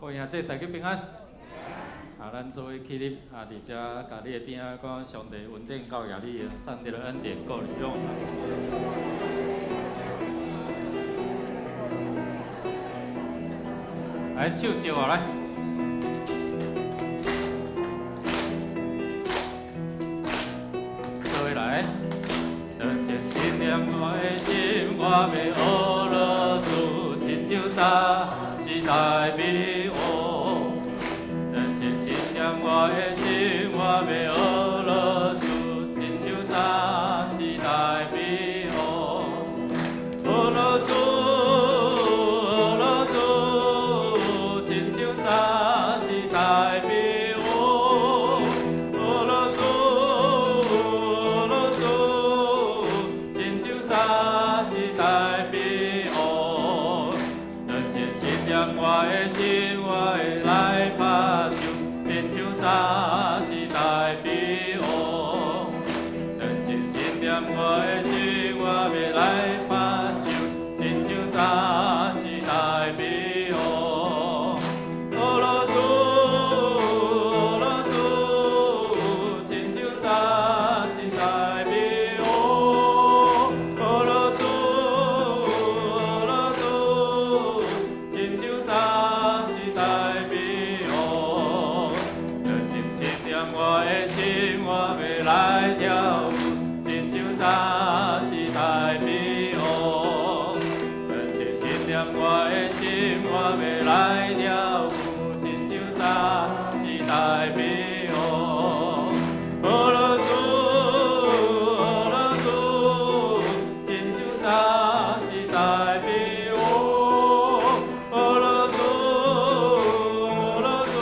各位兄弟，大家平安。啊，咱做伙起立，啊，佇遮共你的邊仔講，上帝恩典夠額你用，上帝的恩典夠你用。來，手招我來。做伙來。當先信念我的心，我欲學樂主，親像早時代美王。當先信念我的心，我欲學樂主，親像早時代美王。學樂主，學樂主，親像早時代美王。學樂主，學樂主，親像早時代美王。當先信念我的心，我會來拍手，親像早時代美王。當先信念我的心，我欲來拍手，親像早時代美王。學樂主，學樂主，親像早時代美王。學樂主，學樂主，親像早時代美王。當先信念我的心，我欲來跳舞，親像早時代美王。當先信念我的心，我欲來跳舞，親像早時代美王。學樂主，學樂主，親像早時代美王。學樂主，學樂主，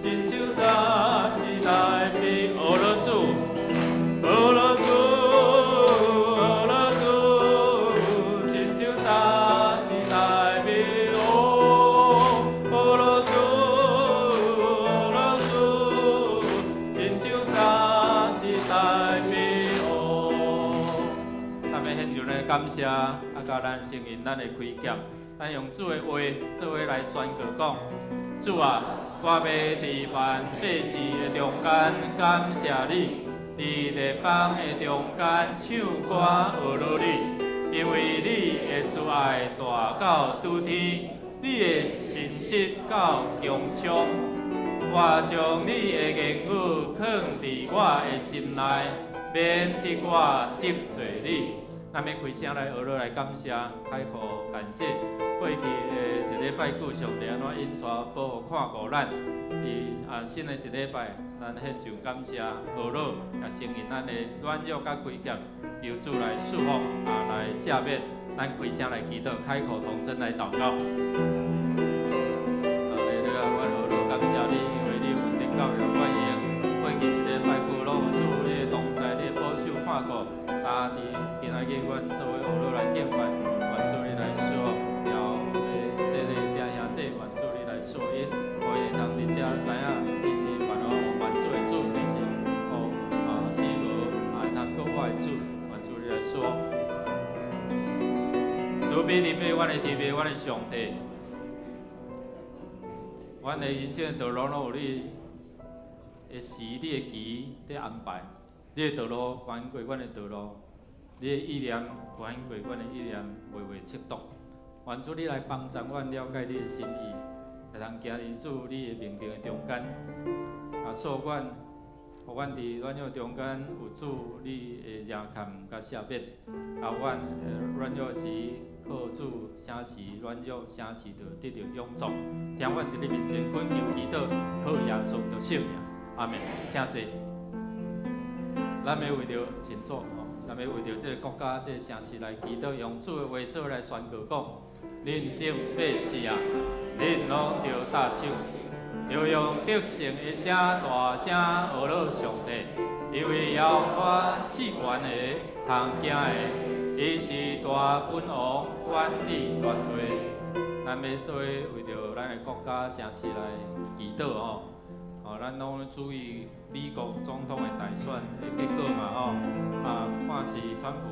親像早時代美。學樂主，學樂主，學樂主，親像早時代美王。學樂主，學樂主，親像早時代美王。咱欲獻上咱的感謝，啊，佮咱承認咱的虧欠，咱用主的話做伙來宣告講：主啊，我欲佇萬百姓的中間感謝你，佇列邦的中間唱歌學樂你，因為你的慈愛大到諸天，你的信實到穹蒼。我將你的言語囥佇我的心內，免得我得罪你。咱欲開聲來學樂來感謝，開口感謝過去的一禮拜久，上帝按怎引帶保護看顧咱。佇啊新的一禮拜，咱獻上感謝，學樂也承認咱的軟弱佮虧欠，求主來賜福啊來赦免。咱開聲來祈禱，開口同聲來禱告。啊，來來啊，阮學樂感謝你，因為你恩典夠額我用。過去一禮拜久，攏有主你的同在，你的保守看顧。啊，佇今仔日阮做伙學樂來敬拜，願主你來賜福，後的洗禮遮兄弟，願主你來賜恩，予𪜶會通佇遮知影你是萬王萬主的主，你是予啊死無啊會通復活的主，願主你來賜福。主美臨的阮的天父，阮的上帝，阮的人生道路攏有你的時、你的期佇安排，你的道路懸過阮的道路，你的意念懸過阮的意念，袂袂測度。願主你來幫助阮了解你的心意，會通行佇主你的命令的中間，啊，賜阮，予阮佇軟弱中間有主你的遮蓋佮赦免，啊，阮軟弱時靠主啥時軟弱，啥時就得著勇壯。聽阮佇你面前懇求祈禱，靠耶穌的聖名，阿們。請坐。咱欲為著請坐吼，咱欲為著這个國家、這个城市來祈禱，用主的話做來宣告講：恁眾百姓啊，恁攏著貼手，著用得勝的聲大聲學樂上帝，因為耶和華賜權的、通行的，伊是大君王，管理全地。咱欲做伙為著咱的國家城市來祈禱吼。哦，咱攏注意美國總統的大選的結果嘛吼，啊，看是川普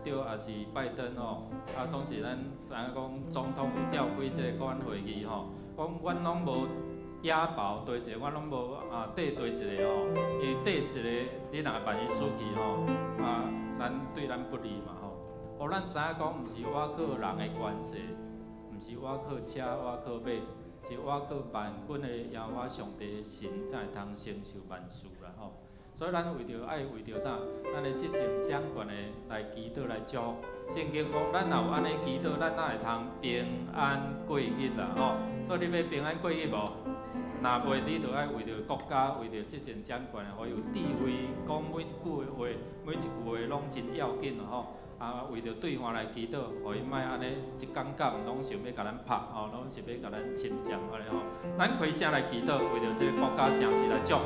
著抑是拜登吼，啊，總是咱知影講總統有召開這个國安會議吼，講阮攏無野豹綴一個，阮攏無啊綴綴一个吼，因為綴一個，你若萬一輸去吼，啊，咱對咱不利嘛吼。予咱知影講，毋是倚靠人的關係，毋是倚靠車，倚靠馬，是倚靠萬軍的耶和華上帝的神，才會通成就萬事啦吼。所以咱為著愛為著啥？咱的執政掌權的來祈禱來祝福。聖經講，咱若有按呢祈禱，咱才會通平安過日啦吼。所以你欲平安過日無？若袂，你就愛為著國家，為著執政掌權的，予伊有智慧，講每一句話，每一句話攏真要緊吼。啊，為著對岸來祈禱，予伊莫按呢一工到晚攏想欲共咱拍吼，攏是欲共咱侵佔按呢吼。咱開聲來祈禱，為著這個國家城市來祝福。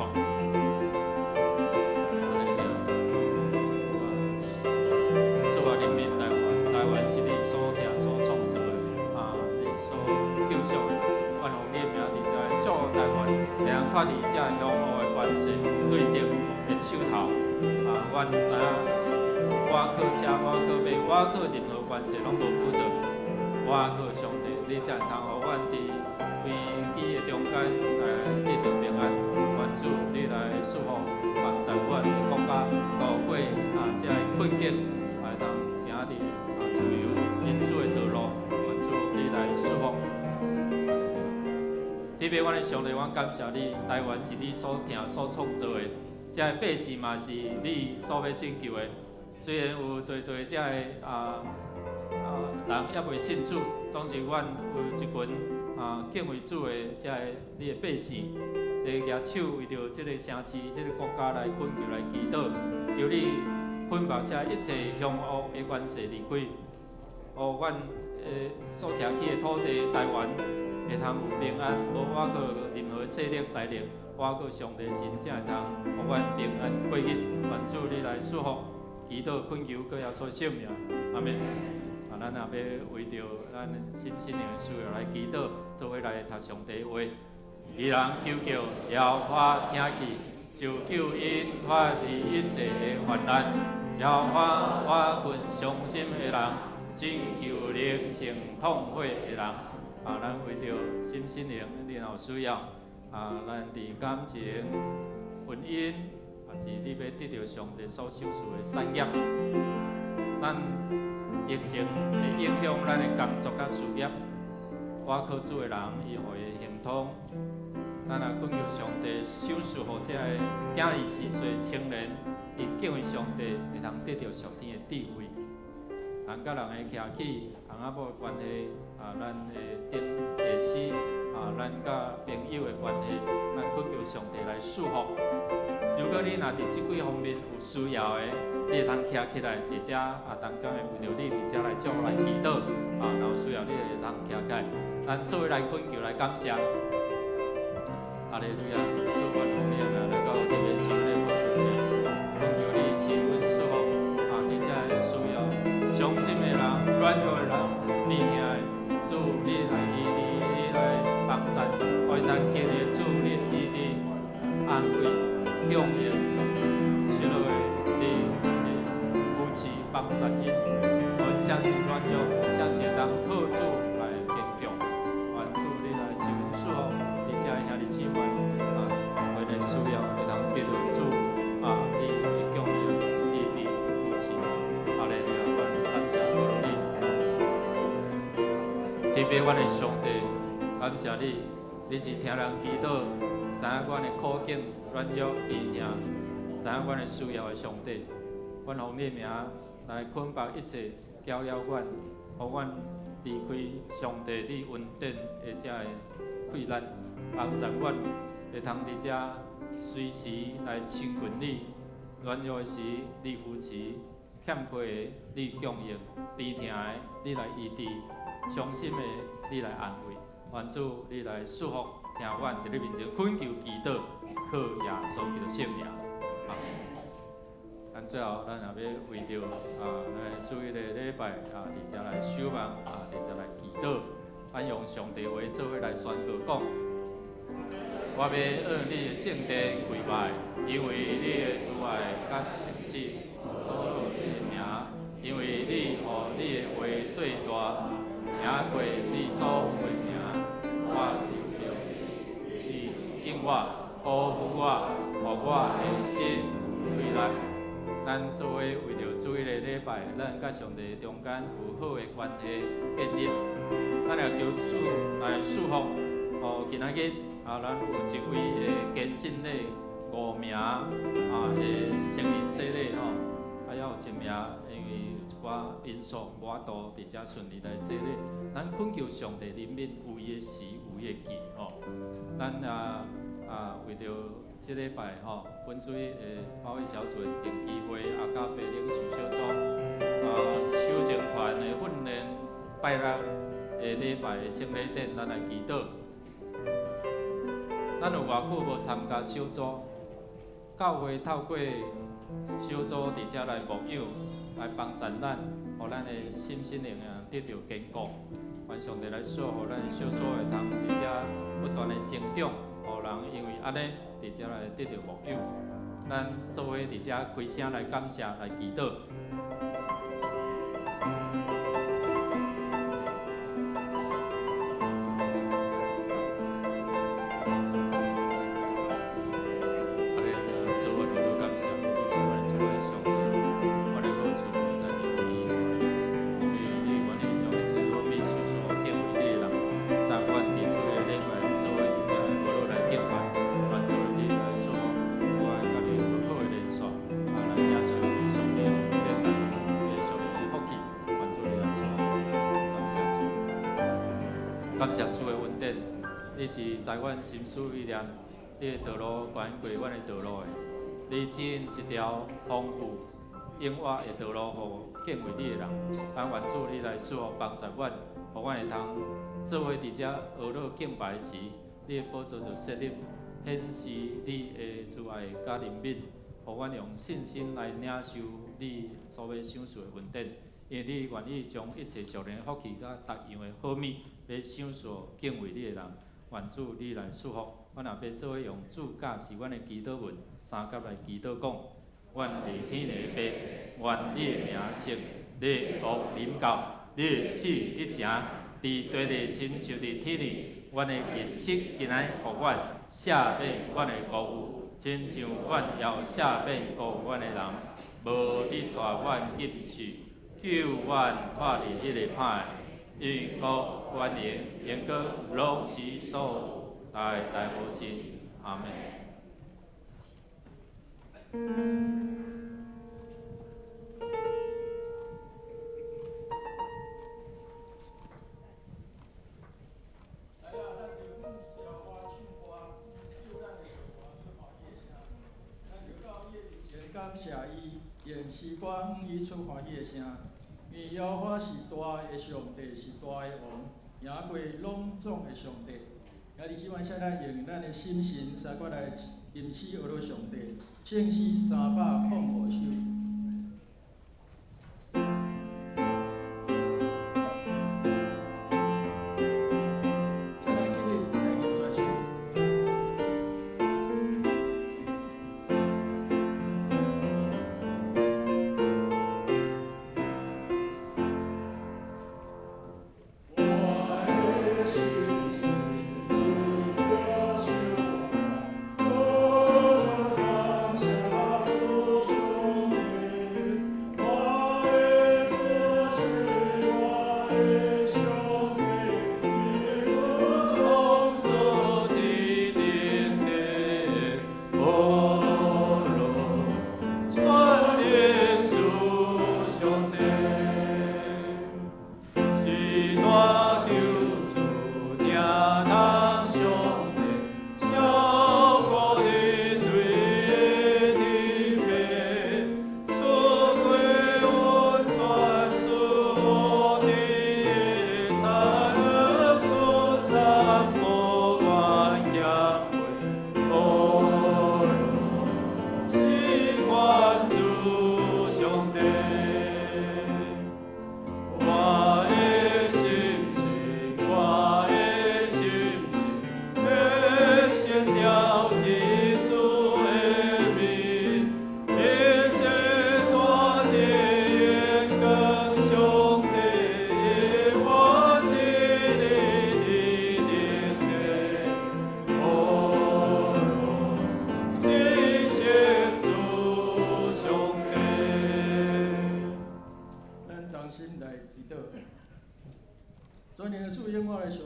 主啊，憐憫台灣，台灣是你所疼所創造的，啊，你所救贖的。願奉你的名佇遮祝福台灣，會通脫離這凶惡的權勢對敵的手頭。啊，阮知影，倚靠車，倚靠馬，倚靠任何權勢攏無輔導，倚靠上帝，你才會通予阮佇危機的中間來得著平安。願主你來祝福幫助阮的國家渡過啊這个困境，會通行佇啊自由民主的道路。願主你來祝福。特別阮的上帝，阮感謝你，台灣是你所疼所創造的，這个百姓嘛是你所欲拯救的。雖然有濟濟這个人猶未信主，總是阮有一群啊敬畏主的這个你的百姓，會舉手為著這个城市、這个國家來懇求、來祈禱，求你捆綁這一切凶惡的權勢離開，予阮的所徛起的土地台灣會通有平安，無倚靠任何勢力財力，倚靠上帝神才會通予阮平安過日。願主你來祝福，祈禱懇求過耶穌聖名，阿們。啊，咱也欲為著咱身心靈的需要來祈禱，做伙來讀上帝話。義人求告，耶和華聽見，就救𪜶脫離一切的患難。耶和華倚近傷心的人，拯救靈性痛悔的人。啊，咱為著身心靈，你若有需要，啊，咱佇感情、婚姻，抑是你欲得著上帝所賞賜的產業，咱疫情會影響咱的工作佮事業，倚靠主的人，伊予伊亨通。咱若懇求上帝賞賜予這个囝20歲青年，𪜶敬畏上帝，會通得著屬天的智慧。人佮人的徛起，翁仔某的關係，啊，咱的頂下司，啊，咱佮朋友的關係，咱懇求上帝來賜福。如果你若佇這幾方面有需要的，你會通徛起來，佇遮啊，同工會為著你佇遮來祝福來祈禱。啊，若有需要，你會通徛起來，咱做伙來懇求來感謝。哈利路亞，主願奉你的名來到這个受禮寶座前，懇求你賜阮祝福。啊，佇遮需要傷心的人、軟弱的人、病痛的，主你來醫治，你來幫贊，予𪜶經歷主你的醫治、安慰、供應，喜樂的你的扶持幫贊𪜶，予𪜶城市軟弱，城市會當靠主來堅強，願主你來賜阮祝福，佇遮兄弟姊妹啊，為的需要會當得著主啊，你的供應、醫治、扶持，哈利路亞，阮感謝你。特別阮的上帝，感謝你，你是聽人祈禱，知影阮的苦境、軟弱、病痛，知影阮的需要的上帝。阮奉你的名來捆綁一切攪擾阮，予阮離開上帝你恩典的這个困難，幫助阮會通佇遮隨時來親近你，軟弱的時你扶持，欠缺的你供應，病痛的你來醫治，傷心的你來安慰。願主你來祝福，聽阮佇你面前懇求祈禱，靠耶穌基督聖名。阿們。咱最後，咱也欲為著啊，咱主日的禮拜啊，佇遮來守望啊，佇遮來祈禱。咱用上帝話做伙來宣告講：我欲向你的聖殿跪拜，因為你的慈愛佮誠實，多過你的名，因為你予你的話做大，贏過你所有的名。我佇我，保護我，予我的心有氣力。咱做伙為著主日的禮拜，咱佮上帝中間有好的關係建立。咱也求主來賜福。哦，今仔日啊，咱有一位的堅信禮五名啊的成人洗禮吼，啊，猶有一名因為一寡因素無法度佇遮順利來洗禮。咱懇求上帝憐憫，有伊的時，有伊的機吼。咱啊為著這禮拜吼，本水的保育小組的定期會，啊，佮白領小組啊，修正團的訓練，拜六的禮拜的聖禮典，咱來祈禱。咱有偌久無參加小組，教會透過小組佇遮來牧養，來幫助咱，予咱的心身靈啊得著堅固。願上帝來賜福咱的小組會通佇遮不斷的成長，予人因為按呢佇遮來得著牧養。咱做伙佇遮開聲來感謝，來祈禱。感謝主的恩典，你是知阮心思意念，你的道路寬過阮的道路的，你指引一條豐富永活的道路，予敬畏你的人。但願主你來賜福幫助阮，予阮會通做伙佇遮學樂敬拜時，你的寶座就設立，顯示你的慈愛佮憐憫，予阮用信心來領受你所欲賞賜的恩典。因為你願意將一切屬靈的福氣佮逐樣的好物，欲賞賜敬畏你的人，願主你來賜福。阮也欲做伙用主教示阮的祈禱文，相佮來祈禱講：阮佇天的父，願你的名聖，你的國臨到，你的旨意執行，佇地裡親像佇天裡。阮的日食今仔日予阮，赦免阮的辜負，親像阮也赦免辜負阮的人。無得帶阮入試，救阮脫離彼個歹的，因國權榮榮光攏是所有，代代無盡。阿們。來啊，咱就向耶和華唱歌，救咱的上歌出歡喜的聲。咱就到伊的面前感謝伊，用詩歌向伊出歡喜的聲。因為耶和華是大的上帝，是大的王，贏過攏總的上帝。啊，你這擺請咱用咱的心神，三過來吟詩學樂上帝，聖詩305首。請咱起立來吟全首。我的心神得救，多感謝主上帝。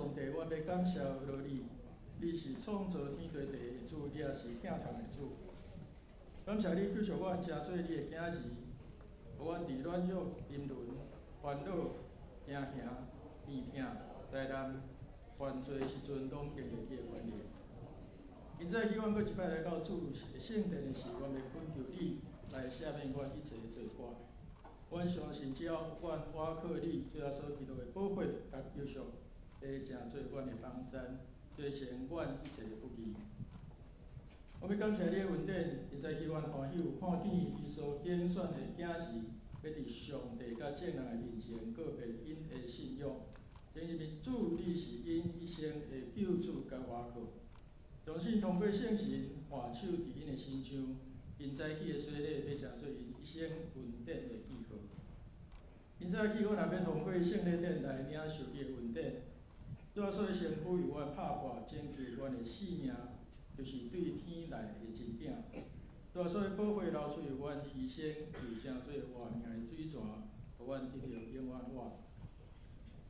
上帝，阮欲感謝阿羅你，你是創造天地地的主，你也是疼痛的主。感謝你救贖阮，成做你的囝兒，予阮佇軟弱、沉淪、煩惱、驚嚇、病痛、災難、犯罪的時陣，攏經歷你的權力。現在起，阮閣一擺來到主的聖殿的時，阮欲懇求你來赦免阮一切的罪過。阮相信，只要阮倚靠你，主耶穌基督的寶血佮救贖，會成做阮的幫贊，洗淨阮一切的不義。我欲感謝你的恩典，現在起阮歡喜有看見伊所揀選的囝兒，欲佇上帝佮眾人的面前告白𪜶的信仰，認認主你是𪜶一生的救主佮倚靠。相信通過聖神按手佇𪜶的身上，𪜶早起的洗禮欲成做𪜶一生恩典的記號。今早起，阮也欲通過聖禮典來領受你的恩典。主耶穌的身軀為阮拍破，拯救阮的性命，就是對天來的真餅。主耶穌的寶血流出為阮犧牲，就成做活命的水泉，予阮得著永遠活。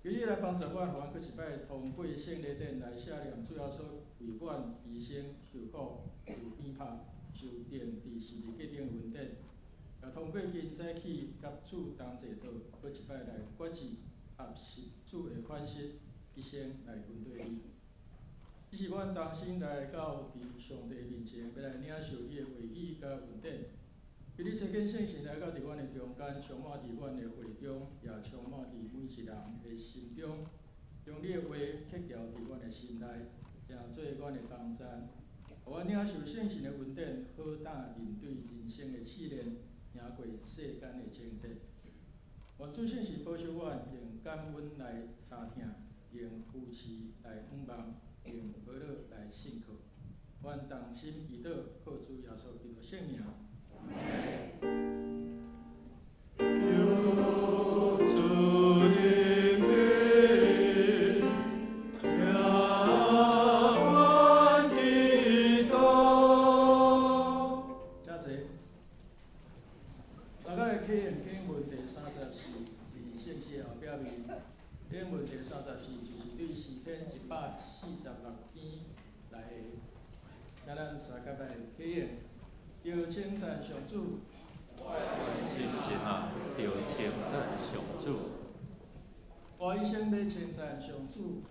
求你來幫助阮，予阮閣一擺通過聖禮典來赦念主耶穌為阮犧牲、受苦、受鞭拍、受釘佇十字架頂的恩典。也通過今早起佮主同齊禱，閣一擺來決志合十主的款式，一生來跟綴你。這是阮同心來到佇上帝面前，欲來領受你的話語佮恩典。求你差遣聖神來到佇阮的中間，充滿佇阮的會中，也充滿佇每一人的心中，將你的話刻牢佇阮的心內，成做阮的同贊。予阮領受聖神的恩典，好膽面對人生的試煉，贏過世間的爭戰。願主聖神保守阮，用感恩來參聽，用扶持來仰望，用呵咾來信靠。阮同心祈禱，靠主耶穌基督聖名。求主的名，聽阮祈禱。請坐。大家來啟用經文第34，佇聖詩的後壁面。經文第34就是對詩篇146篇來的。請咱三甲來啟用，著稱讚上主。心神啊，著稱讚上主。我一生欲稱讚上主。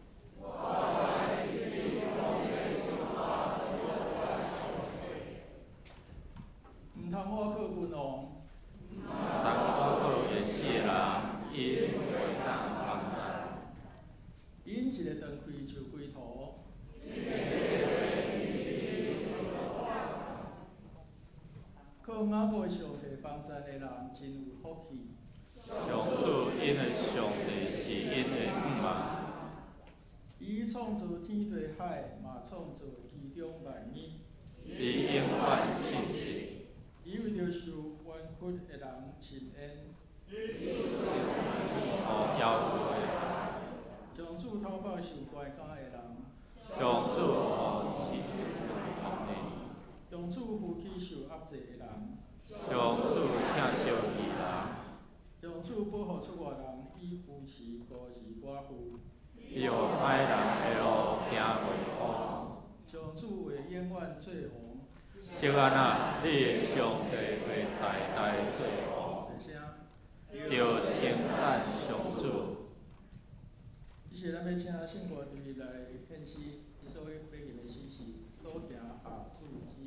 毋通倚靠君王。毋通倚靠會死的人，𪜶袂當幫贊。𪜶一个斷開就歸塗。靠雅各的上帝幫贊的人，真有福氣。上主𪜶的上帝是𪜶的仰望。伊創造天地海，嘛創造其中萬物。伊永遠信實。伊為著受冤屈的人伸冤。予枵餓的。上主討拍受關監的人。上主予飼養的。上主扶起受壓制的人。上主疼惜義人。上主保護出外人，以扶持孤兒寡婦。伊予歹人的路行袂通。上主會永遠做王。錫安啊，你的上帝會代代做王。大聲。著稱讚上主。這是咱欲請聖歌隊來獻詩，伊所欲吟的詩是《所行合主旨意》。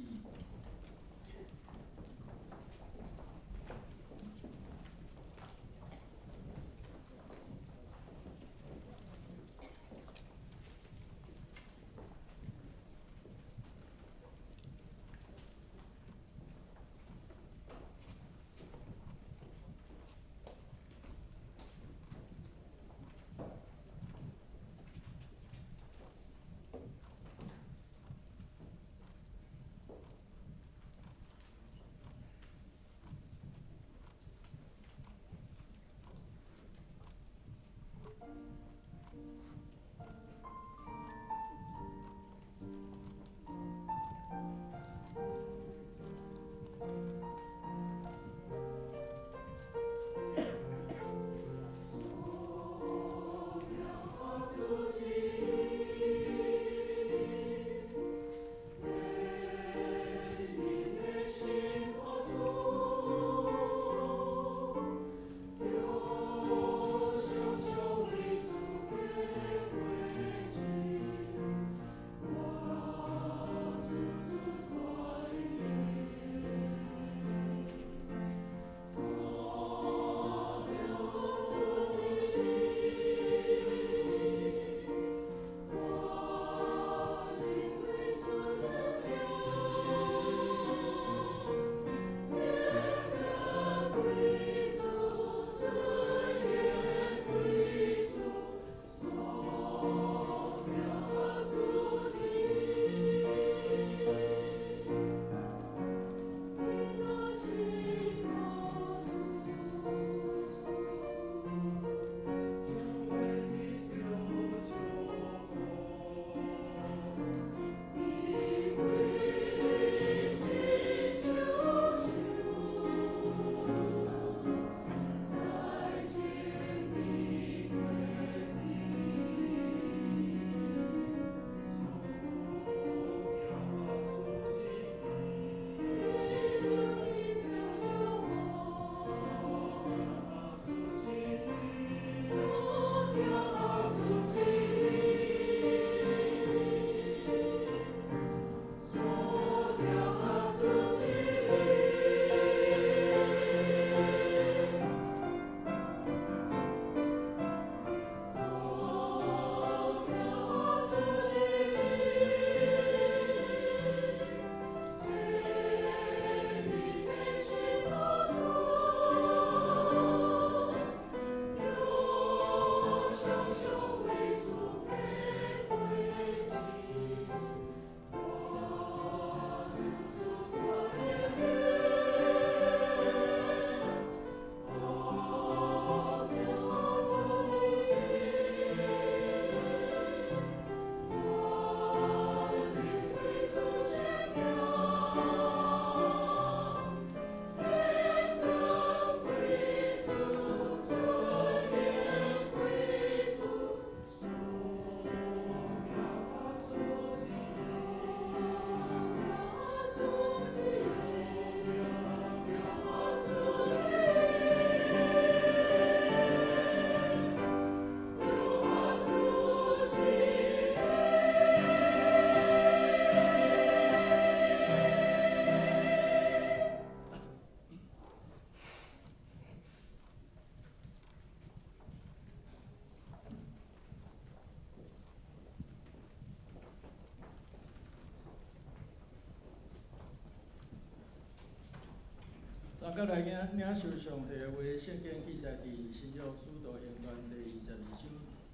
三甲來領領受上帝的話，聖經記載佇新約使徒行傳第二十二章，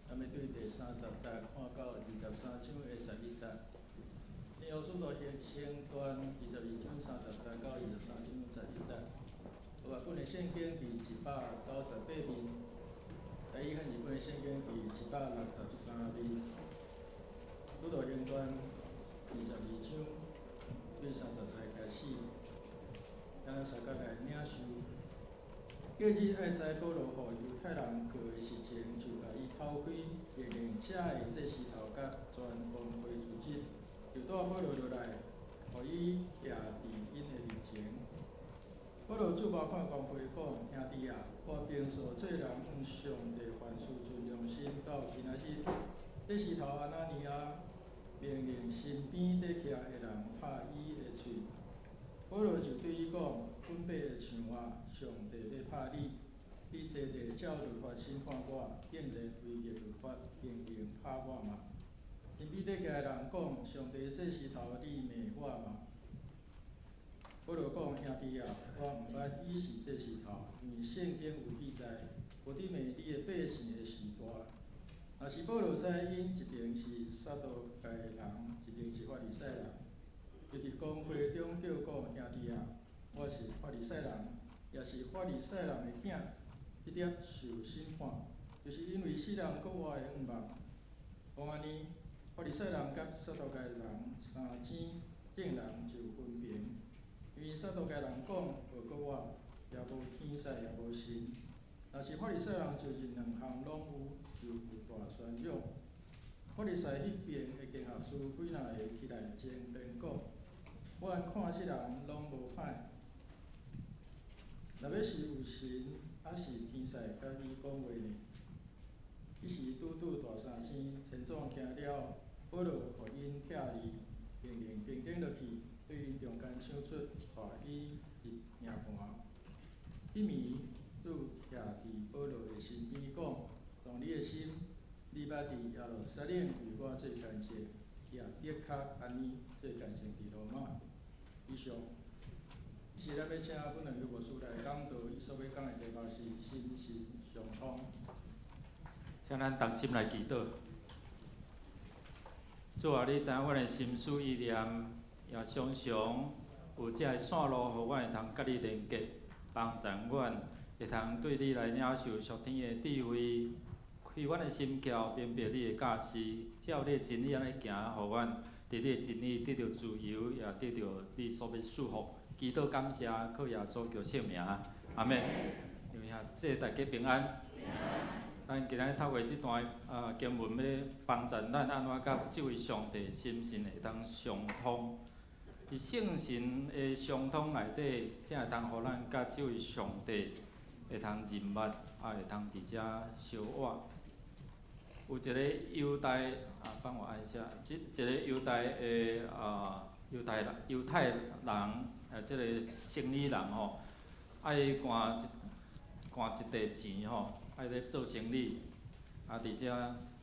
咱欲對第三十節看到二十三章的十一節。新約使徒行傳二十二章三十節到二十三章十一節。和合本的聖經佇一百九十八面，台語漢字本的聖經佇一百六十三面。使徒行傳二十二章對三十節開始。咱三甲來領受。隔日愛知保羅予猶太人告的事情，就共伊偷開，命令遮的祭司頭佮全公會組織，就帶保羅落來，予伊徛佇𪜶的面前。保羅注目看公會講：兄弟啊，我平素做人按上帝凡事存良心，到今仔日。祭司頭亞拿尼亞命令身邊佇徛的人拍伊的喙。保羅就對伊講：粉白的牆啊，上帝欲拍你！你坐佇照律法審判我，竟然違逆律法，命令拍我嗎？身邊佇徛的人講：上帝祭司頭，你罵我嗎？保羅講：兄弟啊，我毋捌伊是祭司頭，因為聖經有記載，無得罵你的百姓的時代。若是保羅知𪜶一邊是撒都該人，一邊是法利賽人，就佇公會中叫講：兄弟啊，我是法利賽人，也是法利賽人的囝，得受審判，就是因為世人閣我的向望。講按呢，法利賽人佮撒都該人三爭，眾人就分評，因為撒都該人講無閣活，也無天使，也無神。若是法利賽人就是兩項攏有，就有大宣講。法利賽彼邊的經學師幾若个起來爭辯講：我按看這人攏無歹。若欲是有神，抑是天使佮伊講話呢？彼時拄拄大三更，千總驚了，保羅予𪜶拆離，命令兵丁落去，對𪜶中間搶出，帶𪜶入營盤。彼暝主徛佇保羅的身邊講：動你的心，你捌佇耶路撒冷為我做見證，也的確按呢做見證佇羅馬。以上，是咱欲請本堂牧師來講道，伊所欲講的題目是心神相通。請咱同心來祈禱。主啊，你知影阮的心思意念，也常常有這个線路，予阮會通佮你連結，幫助阮會通對你來領受屬天的智慧，開阮的心竅，明白你的教示，照你的真理按呢行，予阮佇你的真理得著自由，也得著你所欲賜福。祈禱感謝，靠耶穌求聖名，阿們。因為謝大家平安。咱今仔透過這段經文，欲幫助咱按怎佮這位上帝心神會當相通。佇聖神的相通內底，才會當予咱佮這位上帝會通認捌，也會通佇遮相活。有一个猶太啊，幫我按一下，這一个猶太的啊，猶太人猶太人啊，這个生意人吼，愛捐一捐一塊錢吼，愛咧做生意，啊，佇遮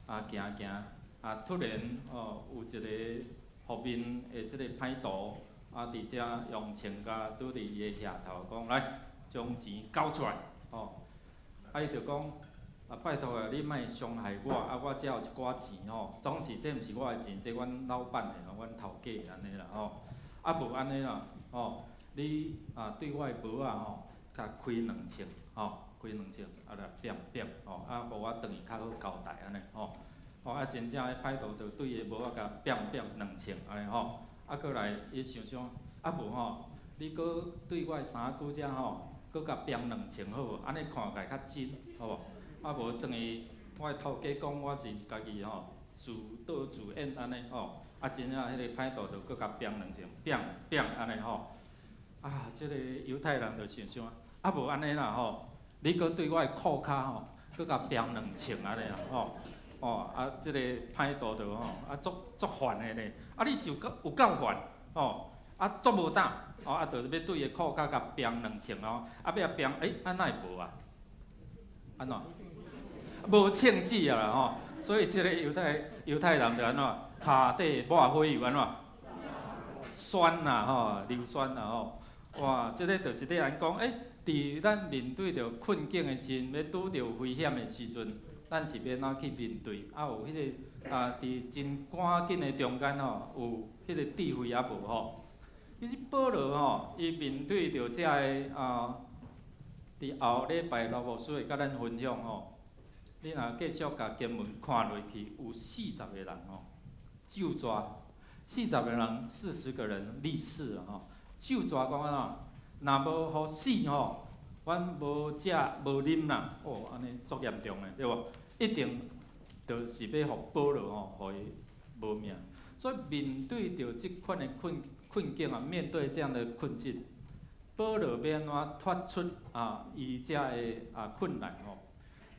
啊行行，啊突然哦有一个唬面的這个歹徒，啊佇遮用槍共拄佇伊的額頭，講來將錢交出來，吼，啊伊就講啊拜託啊，你莫傷害我，啊我遮有一寡錢吼，總是這毋是我的錢，這阮老闆的吼，阮頭家的按呢啦吼，啊無按呢啦，吼，你啊對我的帽仔吼，共開兩寸，吼，開兩寸，啊來變變，吼，啊予我轉去較好交代按呢，吼，吼啊真正彼歹徒就對伊的帽仔共變變兩寸按呢吼，啊閣來伊想想，啊無吼，你閣對我的衫褲遮吼，閣共編兩寸好無？按呢看起來較真，好無？啊無轉去，我的頭家講我是家己吼自導自演按呢吼，啊真正彼个歹徒就閣共編兩寸，變變按呢吼，啊這个猶太人就想想，啊無按呢啦吼，你閣對我的褲跤吼，閣共編兩寸按呢啦吼，哦啊這个歹徒就吼啊足足煩的呢，啊你是有夠有夠煩吼，啊足無膽，哦啊就欲對伊的褲跤共編兩寸哦，啊欲共編，欸啊哪會無啊？按怎？無銃子啊啦吼，所以這个猶太猶太人就按怎？跤底抹火油按怎？酸啦吼，硫酸啦吼，哇，這个就是咧按講，佇咱面對著困境的時陣，欲拄著危險的時陣，咱是欲按怎去面對？啊，有彼个啊，佇真趕緊的中間吼，有彼个智慧抑無吼？其實保羅吼，伊面對著遮个啊，佇後禮拜羅牧師會佮咱分享吼。你若繼續共經文看落去，有四十個人吼，咒詛，四十個人，40個人立誓吼，咒詛講按怎？若無予死吼，阮無食無啉啦，哦，按呢足嚴重的，對無？一定就是欲予保羅吼，予伊無命。所以面對著這款的困境啊，面對這樣的困境，保羅欲按怎脫出啊伊遮的啊困難吼？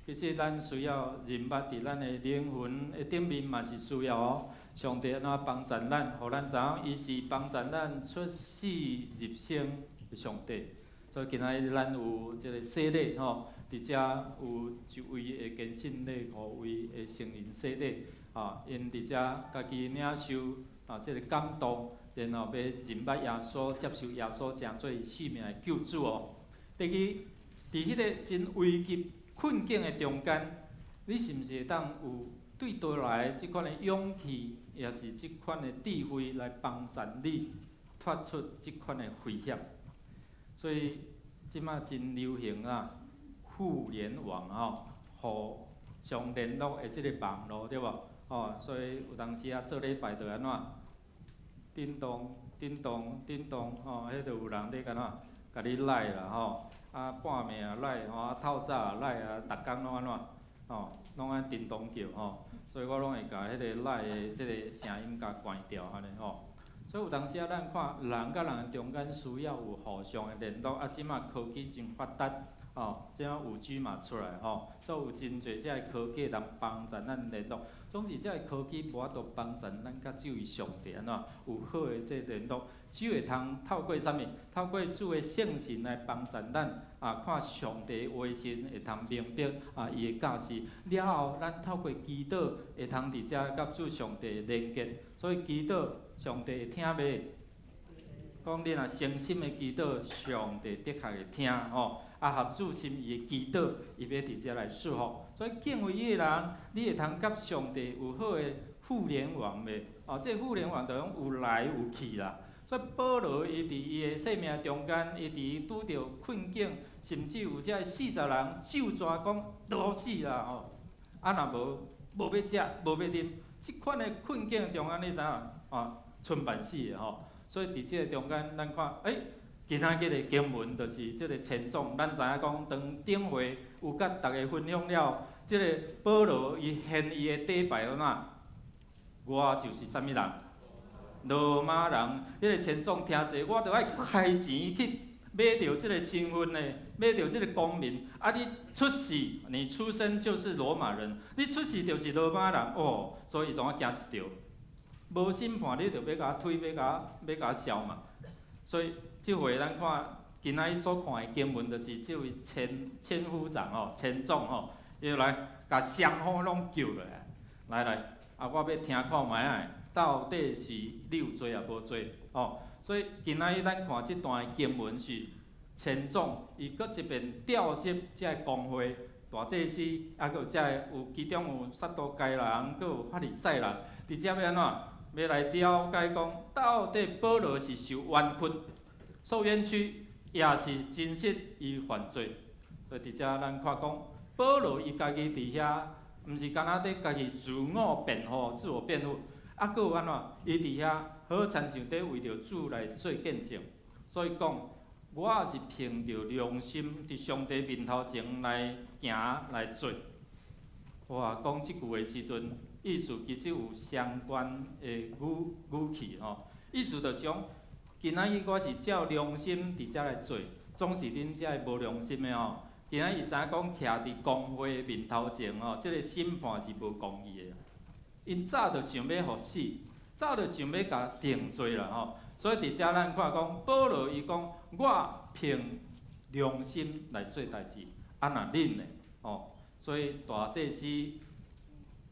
其實咱需要認捌佇咱的靈魂的頂面嘛是需要哦。上帝按怎幫助咱，予咱知影伊是幫助咱出死入生的上帝。所以今仔日咱有這个洗禮吼，佇遮有一位會堅信禮，五位會承認洗禮，啊，𪜶佇遮家己領受啊這个感動，然後欲認捌耶穌，接受耶穌成做伊生命的救主哦。第二，佇彼个真危急困境的中間，你是毋是會當有對佗來這款的勇氣，抑是這款的智慧來幫助你脫出這款的危險？所以這馬真流行啊，互聯網吼，互相聯絡的這个網路對無？吼，所以有當時啊，做禮拜就按怎？叮咚叮咚叮咚吼，彼就有人咧按怎？共你 LINE 啦吼，啊半暝也 LINE 吼，啊透早也 LINE 啊，逐工攏按怎？吼，攏按叮咚叫吼，所以我攏會共彼个 LINE 的這个聲音共關掉按呢吼。所以有當時啊，咱看人佮人中間需要有互相的聯絡，啊，這馬科技真發達，吼，這馬5G 嘛出來吼，所以有真濟這个科技通幫助咱聯絡。總是這个科技無法度幫助咱佮這位上帝按怎有好的這聯絡，只會通透過啥物？透過主的聖神來幫助咱啊，看上帝話時會通明白啊，伊的教示。了後，咱透過祈禱會通佇遮佮主上帝連結。所以祈禱上帝會聽袂？講你若誠心的祈禱，上帝的確會聽吼。啊，合主心意的祈禱，伊欲佇遮來賜福。所以敬畏伊的人，你會通佮上帝有好的互聯網袂？哦，這个互聯網就講有來有去啦。所以保羅伊佇伊的生命中間，伊佇伊拄著困境，甚至有遮四十人咒詛講都死啦吼。啊，若無無欲食，無欲啉，這款的困境中間，你知影啊？賰辦死的吼。所以佇這个中間，咱看，今仔日的經文就是這个千總，咱知影講，當頂回有佮逐家分享了，這个保羅伊獻伊的底牌按怎？我就是啥物人？羅馬人。彼个千總聽者，我著愛開錢去買著這个身份的，買著這个公民。啊，你出世，你出生就是羅馬人，你出世就是羅馬人哦，所以伊怎啊驚一著？無審判，你就欲共我推，欲共我燒嘛。所以這回咱看今仔日所看的經文，就是這位千夫長吼，千總吼，伊來共雙方攏叫落來，來來，啊，我欲聽看覓仔，到底是你有罪抑無罪？吼，所以今仔日咱看這段經文是千總，伊閣一遍調集這个公會大祭司，啊，閣有這个有其中有撒都該人，閣有法利賽人，佇遮欲按怎？欲來了解講，到底保羅是受冤屈、受冤屈，抑是真實伊犯罪？所以佇遮咱看講，保羅伊家己佇遐，毋是干焦佇家己自我辯護、自我辯護，啊，閣有按怎？伊佇遐好親像佇為著主來做見證。所以講，我是憑著良心佇上帝面頭前來行來做。哇，講這句話時陣，意思其實有相關的語氣吼，意思就是講，今仔日我是照良心佇遮來做，總是恁遮个無良心的吼。今仔日伊知影講，徛佇公會面頭前吼，這个審判是無公義的。𪜶早就想欲予死，早就想欲共定罪啦吼。所以佇遮咱看講，保羅伊講，我憑良心來做代誌，啊若恁呢？吼，所以大祭司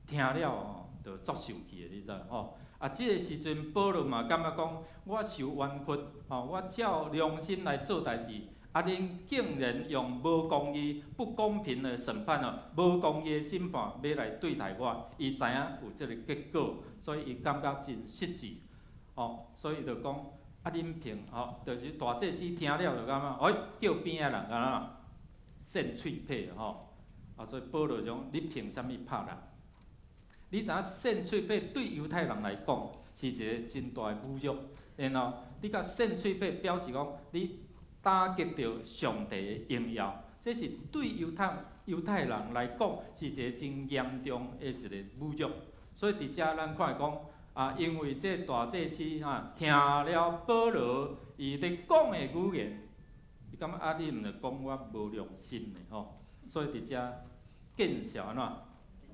聽了吼。就足生氣的，你知吼？啊，這个時陣保羅嘛感覺講，我受冤屈，吼，我照良心來做代誌，啊，恁竟然用無公義、不公平的審判哦，無公義的審判欲來對待我，伊知影有這个結果，所以伊感覺真失志，吼，所以伊就講，啊，恁憑吼，就是大祭司聽了就感覺，欸，叫邊仔人按怎扇喙皮吼，啊，所以保羅講，你憑啥物拍人？你知影扇喙皮對猶太人來講是一个真大的侮辱，然後你共扇喙皮表示講你打擊著上帝的榮耀，這是對猶太人來講是一个真嚴重的一个侮辱。所以佇遮咱看講啊，因為這大祭司啊聽了保羅伊咧講的語言，伊感覺啊，你毋著講我無良心的吼，所以佇遮見笑按怎？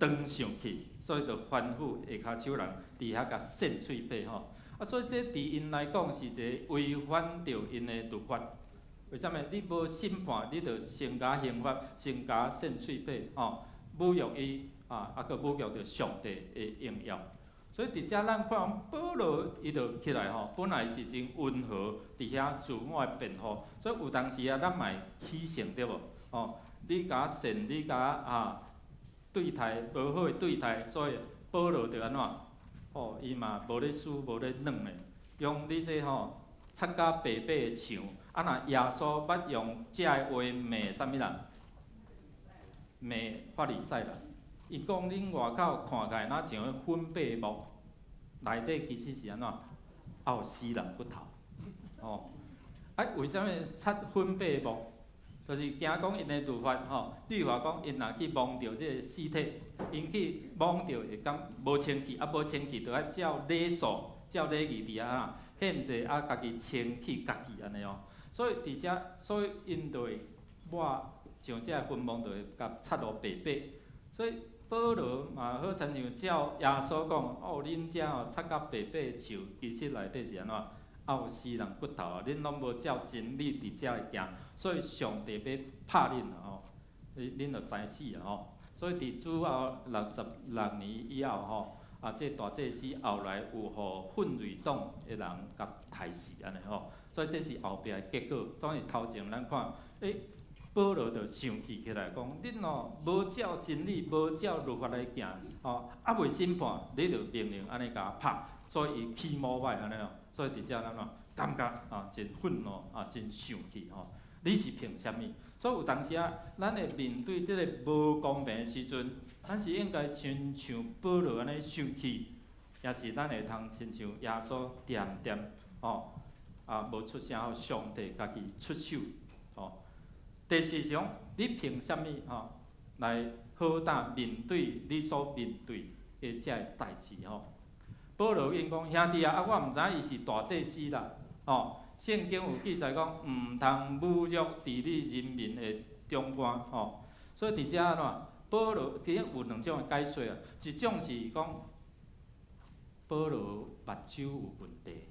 當生氣，所以就吩咐下跤手人佇遐共扇喙皮吼。啊，所以這佇𪜶來講是一个違反著𪜶的律法。為啥物？你無審判，你就先共刑罰，先共扇喙皮吼，侮辱伊啊，啊閣侮辱著上帝的榮耀。所以佇遮咱看保羅伊就起來吼，本來是真溫和，佇遐自我的辯護。所以有當時啊，咱嘛會起性對無？吼，你共扇，你共啊對待無好的對待，所以保羅就按怎？吼，伊嘛無咧輸，無咧軟的，用你這吼擦甲白白的牆，啊若耶穌捌用這个話罵啥物人？罵法利賽人。伊講恁外口看起來若像粉白木，內底其實是按怎？猶有死人骨頭。吼，啊，為啥物擦粉白木？就是驚講𪜶的律法吼，律法講𪜶若去摸著這个屍體，𪜶去摸著會感無清氣，啊無清氣就愛照禮數、照禮儀佇遐啊獻祭啊，家己清氣家己按呢哦。所以佇遮，所以𪜶就會抹像這个墳墓，就會共擦予白白。所以保羅嘛好親像照耶穌講，哦，恁遮吼擦甲白白的牆，其實內底是按怎？猶有死人骨頭啊！恁攏無照真理佇遮行，所以上帝欲拍恁啊吼！恁就知死啊吼！所以佇主後66年以後吼，啊，這大祭司後來有予奮銳黨的人共刣死按呢吼，所以這是後壁的結果。總是頭前咱看，欸，保羅就生氣起來，講恁哦無照真理，無照律法來行，吼，猶未審判，你就命令按呢共拍，所以伊起毛歹按呢哦。所以佇遮咱怎感覺啊，真憤怒啊，真生氣吼！你是憑啥物？所以有當時啊，咱會面對這个無公平的時陣，咱是應該親像保羅按呢生氣，抑是咱會通親像耶穌恬恬吼啊，無出聲，予上帝家己出手吼。第四種，你憑啥物吼來好膽面對你所面對的這个代誌吼？保羅應講，兄弟啊，啊，我毋知影伊是大祭司啦，吼。聖經有記載講，毋通侮辱治理人民的長官，吼。所以佇遮按怎？保羅佇遐有兩種的解說啊，一種是講保羅目睭有問題，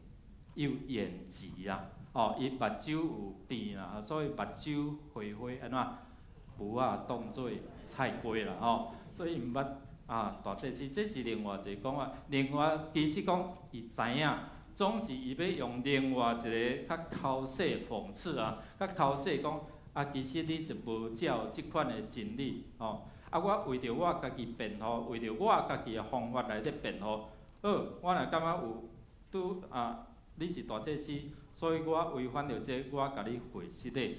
伊有眼疾啊，吼，伊目睭有病啦，所以目睭花花按怎？無法當做菜瓜啦，吼。所以毋捌啊，大祭司，這是另外一個講法。另外，其實講伊知影，總是伊欲用另外一个較剾洗諷刺啊，較剾洗講啊，其實你就無照這款的真理，吼。啊，我為著我家己辯護，為著我家己的方法來咧辯護。好，我若感覺有拄啊，你是大祭司，所以我違反著這個，我共你回失禮。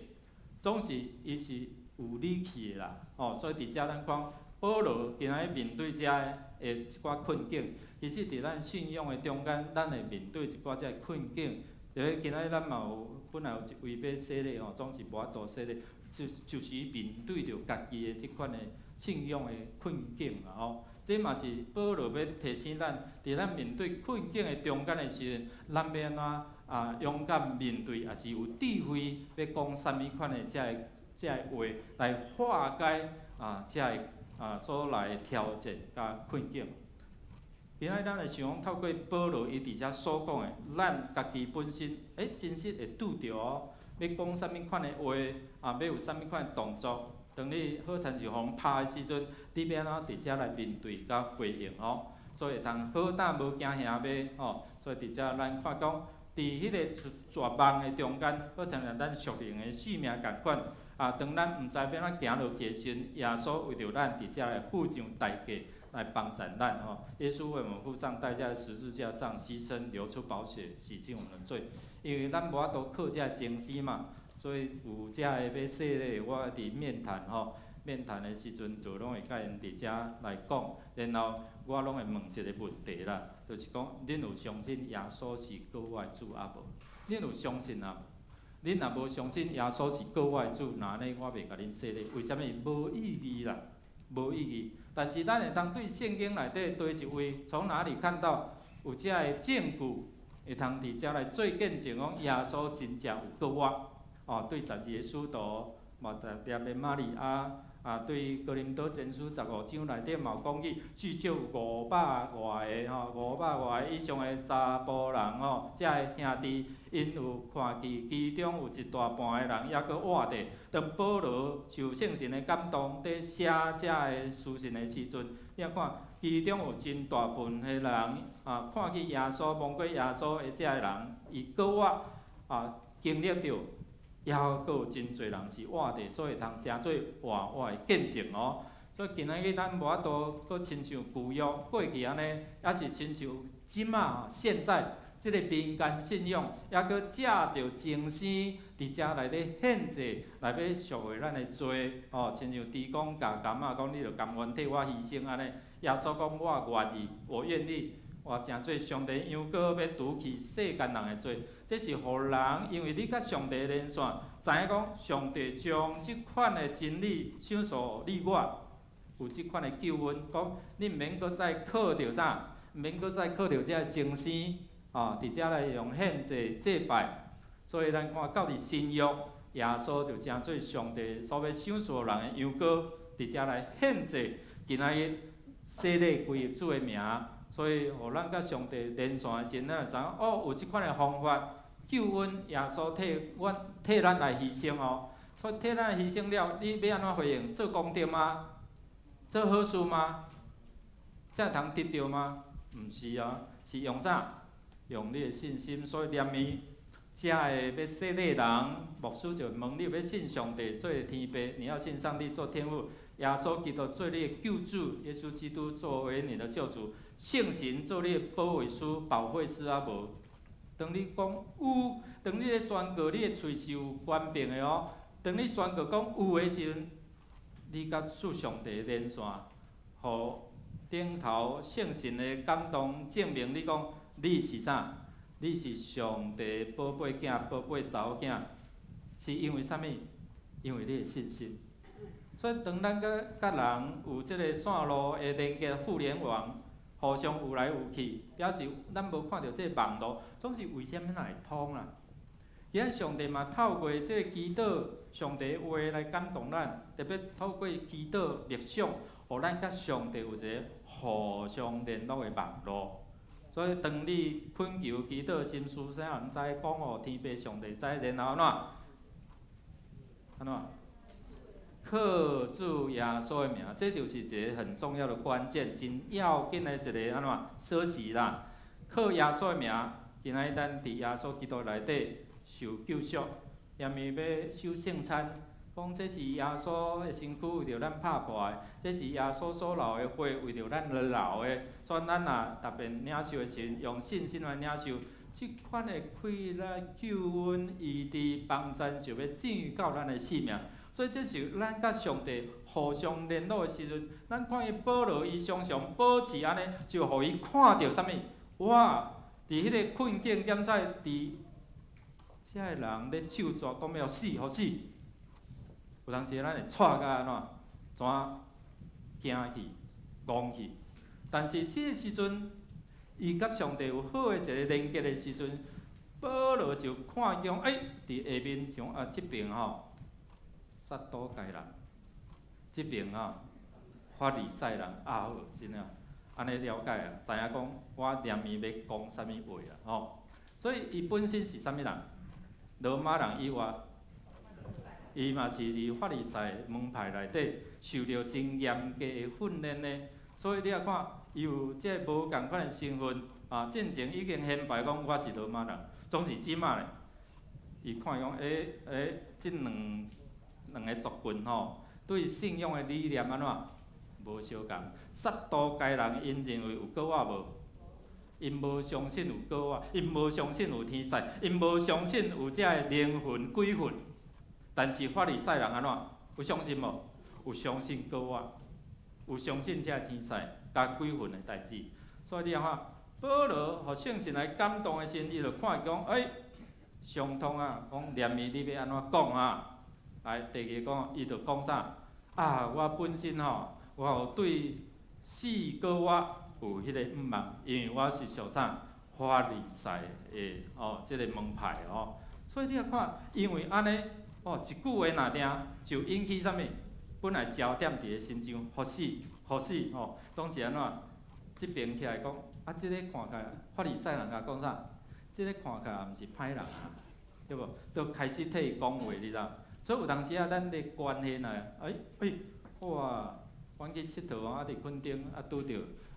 總是伊是有理氣的啦，吼。所以佇遮咱講，保羅今仔日面對遮的一寡困境，其實佇咱信仰的中間，咱會面對一寡遮的困境。就是今仔日咱嘛有本來有一位欲洗禮吼，總是無法度洗禮，就是面對著家己的這款的信仰的困境啦吼。這嘛是保羅欲提醒咱，佇咱面對困境的中間的時陣，咱欲按怎啊勇敢面對，抑是有智慧欲講啥物款的這个話來化解啊這个啊所來的挑戰佮困境。今仔日咱來想講，透過保羅伊佇遮所講的，咱家己本身，欸，真實會拄著哦，欲講啥物款的話，啊，欲有啥物款的動作，當你好親像予人拍的時陣，你欲按怎佇遮來面對佮回應哦？所以會通好膽無驚嚇馬吼。所以佇遮咱看講，佇彼個絕望的中間，好親像咱屬靈的性命仝款。啊，當咱毋知欲按怎行落去的時陣，耶穌為著咱佇遮來付上代價來幫贊咱吼。耶穌為我們付上代價，十字架上犧牲，流出寶血，洗淨我們的罪。因為咱無法度靠這前生嘛，所以有遮个欲洗禮，我佇面談吼，面談的時陣就攏會佮𪜶佇遮來講，然後我攏會問一个問題啦，就是講，恁有相信耶穌是救我的主抑無？恁有相信抑無？恁若無相信耶穌是救我的主，那按呢我袂共恁洗禮，為啥物？無意義啦，無意義。但是咱會當對聖經內底佗一位，從哪裡看到有遮个證據，會通佇遮來做見證，講耶穌真正有救我。哦，對十二个使徒，抹大拉的瑪利亞，啊，對哥林多前書15章內底嘛有講起，至少五百外个吼，五百外個以上的查埔人吼，遮个兄弟，𪜶有看見其中有一大半的人猶閣活著。當保羅受聖神的感動，佇寫遮个書信的時陣，你看其中有真大部分的人啊，看見耶穌、摸過耶穌的遮個人，伊閣活啊，經歷著。猶閣有真濟人是活著，所以通成做活活的見證哦。所以今仔日咱無法度閣親像舊約過去按呢，抑是親像這馬現在這个民間信仰，猶閣藉著前生佇遮內底獻祭來欲贖回咱的罪，哦，親像豬公共柑仔講，你著甘願替我犧牲按呢。耶穌講我願意，我願意。我成做上帝羊羔，欲除去世間人的罪，這是予人，因為你佮上帝連線，知影講上帝將這款的真理賞賜你我，有這款的救恩，講你毋免閣再靠著啥，毋免閣再靠著這个前生，哦，佇遮來用獻祭祭拜，所以咱看到佇新約，耶穌就成做上帝所欲賞賜人的羊羔，佇遮來獻祭，今仔日洗禮歸入主的名。所以，予咱佮上帝連線的時陣，咱就知影哦，有這款的方法救恩，耶穌替阮替咱來犧牲哦。所以替咱犧牲了，你欲按怎回應？做功德嗎？做好事嗎？才會通得著嗎？毋是啊，是用啥？用你的信心。所以連伊遮个欲洗禮人，牧師就問你欲信上帝做天父，你要信上帝做天父，耶穌基督做你的救主，耶穌基督作為你的救主。聖神做你的保惠師、保惠師抑無？當你講有，當你咧宣告，你的喙是有權柄的哦。當你宣告講有的時陣，你佮主上帝連線，予頂頭聖神的感動，證明你講你是啥？你是上帝寶貝囝、寶貝查某囝，是因為啥物？因為你的信心。所以當咱佮佮人有這個線路的連結，互聯網。互相有來有去，表示咱無看著這個網路，總是為啥物會通啦？今仔上帝嘛透過這个祈禱，上帝話來感動咱，特別透過祈禱默想，予咱佮上帝有一个互相聯絡的網路。所以當你懇求祈禱，心思啥毋知，講予天父上帝知，然後按怎？按怎？靠主耶穌的名，這就是一个很重要的關鍵，真要緊的一个按怎鎖匙啦。靠耶穌的名，今仔日咱佇耶穌基督內底受救贖，連伊欲守聖餐，講這是耶穌的身軀為著咱拍破的，這是耶穌所流的血為著咱而流的，所以咱若特別領受的時陣，用信心來領受，這款的快樂救恩、醫治、幫贊，就欲進到咱的性命。所以這是咱佮上帝互相聯絡的時陣，咱看見保羅伊常常保持按呢，就予伊看著啥物？哇！佇彼个困境檢測，佇遮个人咧咒詛講欲死，予死。有當時咱會掣甲按怎？怎驚去、戇去？但是這个時陣，伊佮上帝有好的一个連結的時陣，保羅就看見，欸，佇下面像啊，這爿吼。撒都該人，這爿啊，法利賽人啊好，真正按呢了解啊，知影講我連伊欲講啥物話啊吼。所以伊本身是啥物人？羅馬人以外，伊嘛是佇法利賽門派內底受著真嚴格的訓練的。所以你也看，伊有這个無仝款的身份啊，進前已經顯白講我是羅馬人，總是這馬咧，伊看講這兩個族群吼，對信仰的理念按怎無相仝。撒都該人𪜶認為有過活無？𪜶無相信有過活，𪜶無相信有天使，𪜶無相信有這个靈魂鬼魂。但是法利賽人按怎？有相信無？有相信過活，有相信這个天使佮鬼魂的代誌。所以你看，保羅予聖神來感動的時陣，伊就看講，欸，相通啊，講連伊你欲按怎講啊？來，第二個講，伊就講啥？啊，我本身吼，我有對死過活有彼個向望，因為我是屬啥法利賽的哦，這個門派哦。所以你看，因為按呢，哦，一句話若定就引起啥物？本來焦點佇咧身上，予死，予死吼，總是按怎？這爿起來講，啊，這個看起來法利賽人共講啥？這個看起來毋是歹人啊，對無？就開始替伊講話，你知無？所以有當時啊，咱的關係若，欸欸，哇，阮去𨑨迌啊，佇墾丁啊，拄著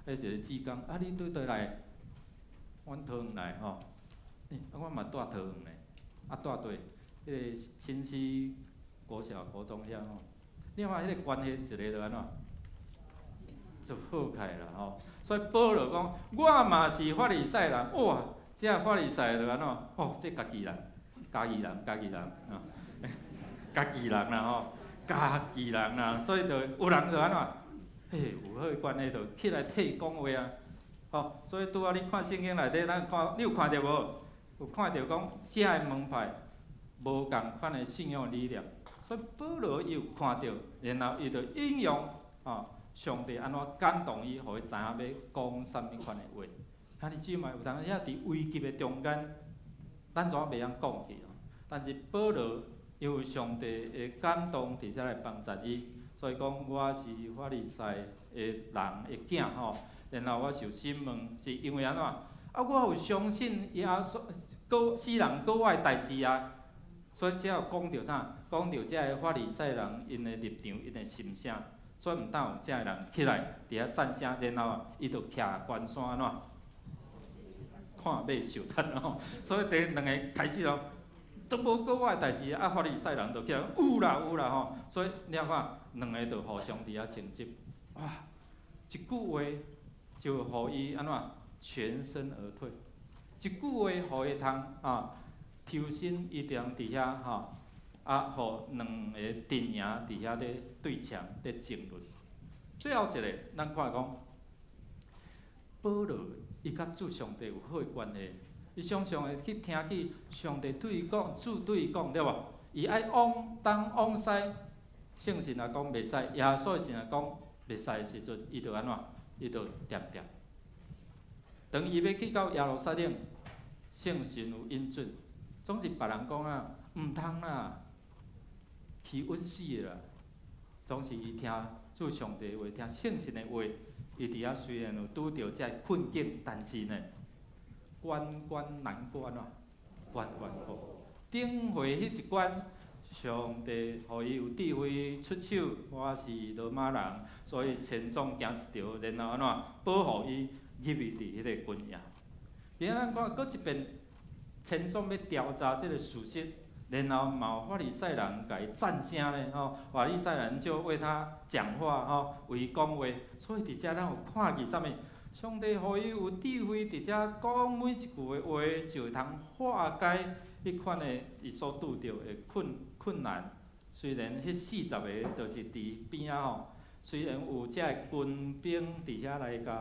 彼一個志工，啊，你對佗來？阮桃園來吼，欸，啊，阮嘛住桃園咧，啊，住佗？彼個清溪國小、國中遐吼，你看彼個關係一個就按怎？就好起來啦吼。所以保羅講，我嘛是法利賽人，哇，這法利賽就按怎？哦，這家己人，家己人，家己人，啊，家己人啦吼，家己人啦，所以就有人就按怎？嘿，有好關係就起來替伊講話啊，吼，所以拄仔你看聖經內底，咱看，你有看著無？有看著講，這个門派無仝款的信仰理念，所以保羅伊有看著，然後伊就應用啊，上帝按怎感動伊，予伊知影欲講啥物款的話。兄弟姊妹，有當時仔佇危急的中間，咱怎袂曉講去？但是保羅因為上帝的感動，佇遮來幫助伊，所以講我是法利賽的人的囝吼。然後我受審問，是因為按怎？啊，我有相信耶穌過死人過活的代誌啊。所以這有講著啥？講著這个法利賽人𪜶的立場、𪜶的心聲，所以毋當有這个人起來佇遐讚聲，然後伊就徛懸山按怎？看馬受踢吼。所以佇兩個開始咯，都無過活的代誌，啊，法利賽人就起來有啦有啦吼。所以你看，兩个就互相佇遐爭執，哇！一句話就予伊按怎全身而退，一句話予伊通啊抽身，伊就通佇遐吼，啊，予兩个陣營佇遐咧對嗆、咧爭論。最後一个，咱看講，保羅伊佮主上帝有好的關係，伊常常會去聽見上帝對伊講，主對伊講，對無？伊愛往東往西，聖神若講袂使，耶穌神若講袂使的時陣，伊就按怎？伊就恬恬。當伊欲去到耶路撒冷，聖神有允准，總是別人講啊，毋通啦，去穩死的啦。總是伊聽主上帝話，聽聖神的話，伊佇遐雖然有拄著這个困境，但是呢，關關難過按怎？關關過。頂回彼一關，上帝予伊有智慧出手，我是羅馬人，所以千總行一條，然後按怎保護伊入去佇彼个軍營。今仔咱看閣一遍，千總欲調查這个事實，然後嘛有法利賽人共伊讚聲咧吼，法利賽人就為他講話吼，為伊講話，所以佇遮咱有看見啥物？上帝予伊有智慧，佇遮講每一句的話，就會通化解彼款的伊所拄著的困難。雖然彼40個就是佇邊仔吼，雖然有這个軍兵佇遐來共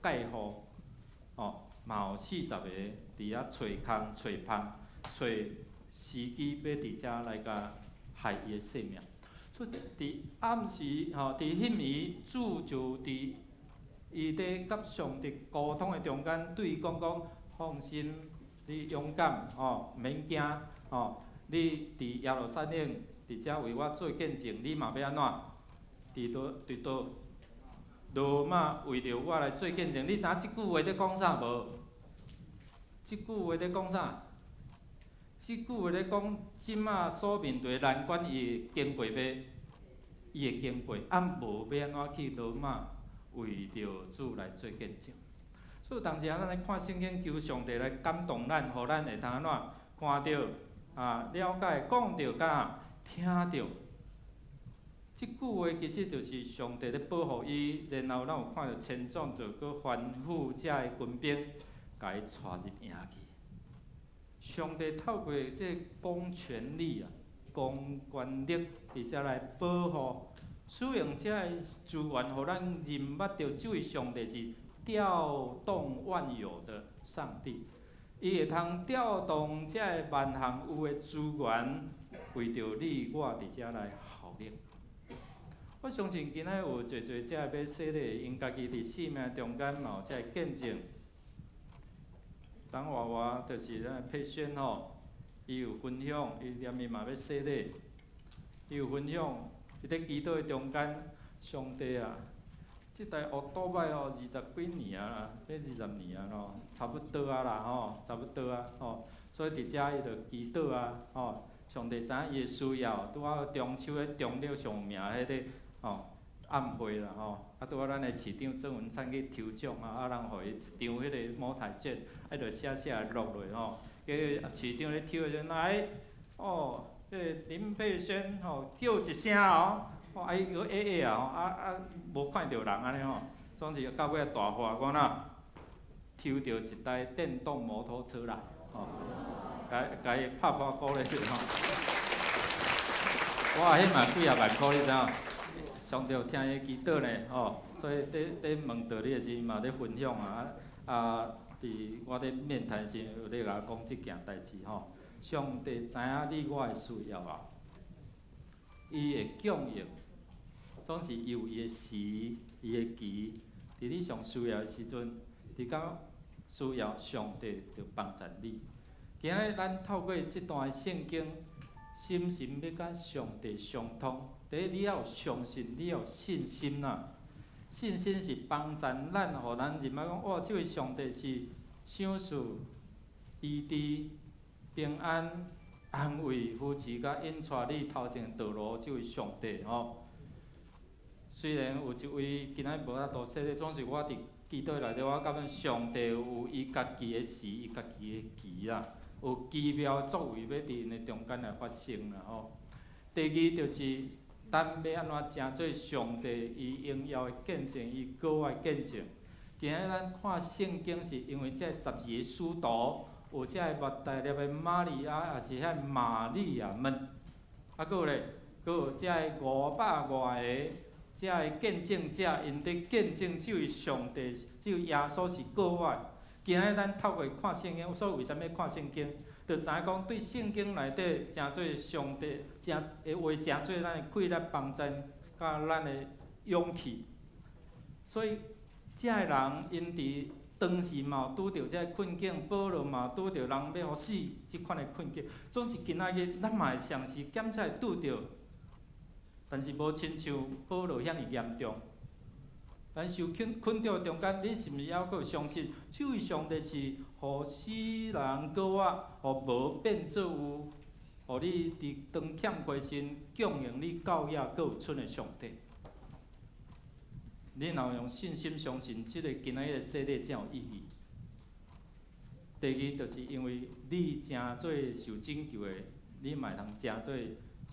蓋護，吼，嘛有40個佇遐揣空、揣芳、揣時機，欲佇遮來共害伊的性命。所以佇暗時吼，佇彼暝，主就佇伊咧佮上帝溝通的中間，對伊講講，放心，你勇敢吼，免驚吼，你佇耶路撒冷佇遮為我做見證，你嘛欲按怎？佇佗佇佗羅馬為著我來做見證，你知影這句話咧講啥無？這句話咧講啥？這句話咧講，這馬所面對的難關，伊會經過袂？伊會經過，啊無欲按怎去羅馬？為著主來做見證。所以當時啊，咱來看聖經，求上帝來感動咱，予咱會通按怎看著啊，了解、講著、佮聽著。這句話其實就是上帝咧保護伊，然後咱有看著千總就閣吩咐遮个軍兵，共伊帶入營去。上帝透過這公權力啊，公權力，佇遮來保護，使用這个資源，予咱認捌著這位上帝是調動萬有的上帝，伊會通調動這个萬項有的資源，為著你我佇遮來效力。我相信今仔有濟濟遮欲洗禮，𪜶家己佇生命中間嘛有這个見證。張娃娃就是咱佩萱吼，伊有分享，伊連伊嘛欲洗禮，伊有分享，伊佇祈禱的中間，上帝啊，這台烏托擺哦，二十幾年啊啦，欲20年啊咯，差不多啊啦吼，差不多啊吼，所以佇遮伊就祈禱啊吼，上帝知影伊的需要，拄好中秋的中坜上有名彼个吼暗會啦吼，啊拄好咱的市長鄭文燦去抽獎啊，啊人予伊一張彼个摸彩券，啊就寫寫落落吼，結果市長咧抽的時陣來，哦，彼个林佩萱吼叫一聲哦，哦啊伊閣會會啊吼，啊啊無看著人按呢吼，總是到尾大喊講哪，抽著一台電動摩托車啦，吼，共共伊拍破鼓咧說吼，哇，彼嘛幾仔萬箍你知影？上帝有聽伊祈禱呢，吼，所以佇佇問到你的時嘛咧分享啊，啊，佇我咧面談時有咧共我講這件代誌吼。上帝知影你我的需要啊，伊會供應，總是有伊的時，伊的期，佇你上需要的時陣，佇講需要上帝就幫助你。今仔日咱透過這段聖經，深深欲佮上帝相通。第一，你要有相信，你要有信心啦。信心是幫助咱，予咱認捌講，哇，這位上帝是賞賜、醫治、平安、安慰、扶持，佮引帶你頭前道路，這位上帝吼。雖然有一位今仔日無法度洗禮，總是我佇祈禱內底，我感覺上帝有伊家己的時，伊家己的期啦，有奇妙作為欲佇𪜶的中間來發生啦吼。第二就是，咱欲按怎成做上帝伊榮耀的見證，伊閣活的見證。今仔日咱看聖經，是因為這12個使徒，有這个抹大拉的瑪利亞，抑是遐瑪利亞們，啊，閣有咧，閣有這个五百外个這个見證者，𪜶佇見證這位上帝，這位耶穌是閣活。今仔日咱透過看聖經，所以為啥物看聖經？就知影講對聖經內底成做上帝，成的話成做咱的氣力幫助，佮咱的勇氣。所以，這个人𪜶佇當時嘛有拄著這个困境，保羅嘛拄著人欲予死這款的困境。總是今仔日咱嘛會常時檢測會拄著，但是無親像保羅遐爾嚴重。咱受困困著中間，你是毋是猶閣有相信？這位上帝是予死人閣活，予無變做有，予你佇當欠虧時供應你到遐閣有剩的上帝。你若用信心相信，這个今仔日的洗禮才有意義。第二，就是因為你成做受拯救的，你嘛會通成做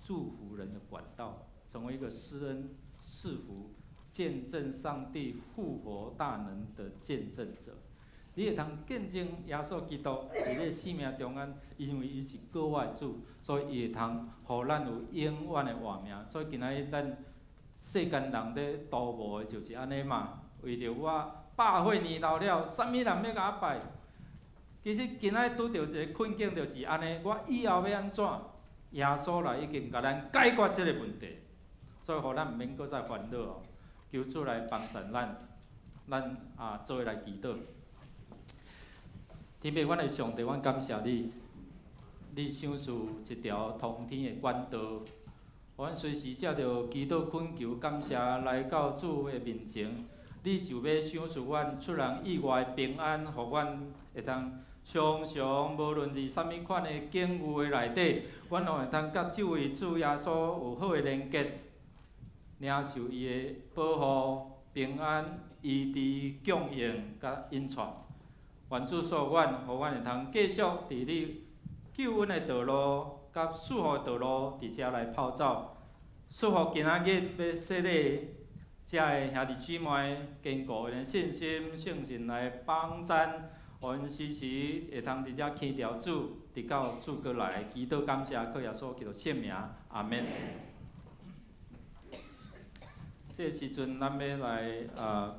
祝福人的管道，成為一個施恩賜福、見證上帝復活大能的見證者。你會通見證耶穌基督佇你的生命中間，因為伊是閣活的主，所以伊會通予咱有永遠的活命。所以今仔日咱世間人咧圖謀的就是按呢嘛，為著我百歲年老了，啥物人欲共我拜？其實今仔日拄著一个困境，就是按呢，我以後欲按怎？耶穌來已經共咱解決這个問題，所以予咱毋免閣再煩惱哦。求主來幫助咱，咱啊做伙來祈禱。天父，阮的上帝，阮感謝你，你賞賜一條通天的管道，阮隨時藉著祈禱懇求感謝來到主的面前，你就欲賞賜阮出人意外的平安，予阮會通常常無論佇啥物款的境遇的內底，阮攏會通佮這位主耶穌有好的連結，領受伊的保護、平安、醫治、供應佮引帶。願主賜福阮，予阮會通繼續佇你救恩的道路佮賜福的道路，佇遮來跑走。賜福今仔日欲洗禮遮的兄弟姊妹，堅固𪜶的信心，聖神來幫贊，予𪜶時時會通佇遮牽牢主，直到主閣來。祈禱感謝，靠耶穌基督聖名，阿門。這個時陣，咱欲來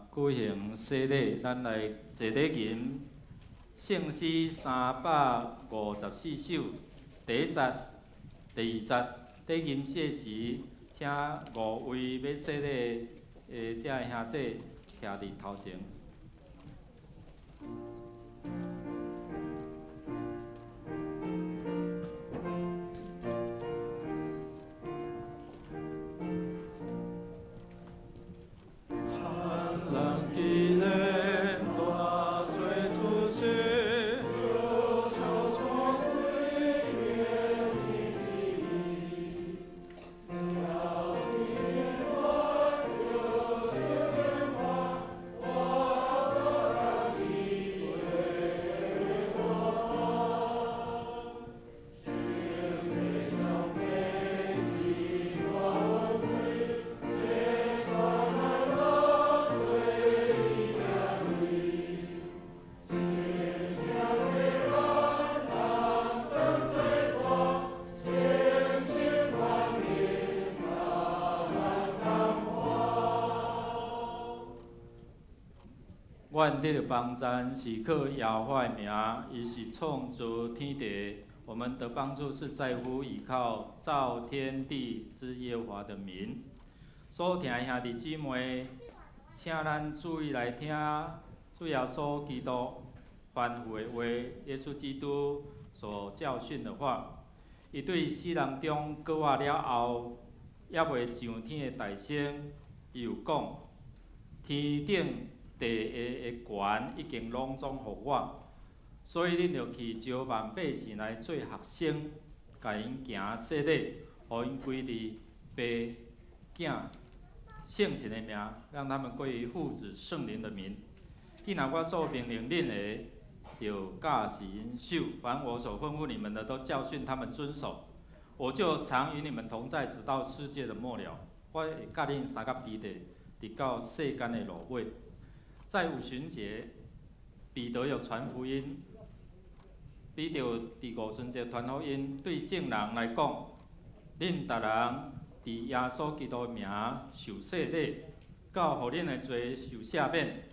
舉行洗禮，咱來坐禮吟聖詩354首，第一節、第二節，禮吟謝時，請五位欲洗禮的遮的兄姐徛佇頭前。阮得著幫贊是靠耶和華的名，伊是創造天地。我們的幫助是在乎倚靠造天地之耶和華的名。所聽的兄弟姊妹，請咱注意來聽主耶穌基督吩咐的話，耶穌基督所教訓的話。伊對死人中復活了後，猶未上天的大聲，伊有講：天頂地下的權已經攏總予我，所以恁著去招萬百姓來做學生，共𪜶行洗禮，予𪜶歸佇父、囝、聖神的名，讓他們歸於父子聖靈的名。既然我所命令恁的，就教示𪜶守；凡我所吩咐你們的，都教訓他們遵守。我就常與你們同在，直到世界的末了。我會佮恁相佮佇咧，直到世間的落尾。在五旬節，彼得有傳福音。彼得佇五旬節傳福音，對眾人來講，恁逐人佇耶穌基督的名受洗禮，到予恁的罪受赦免，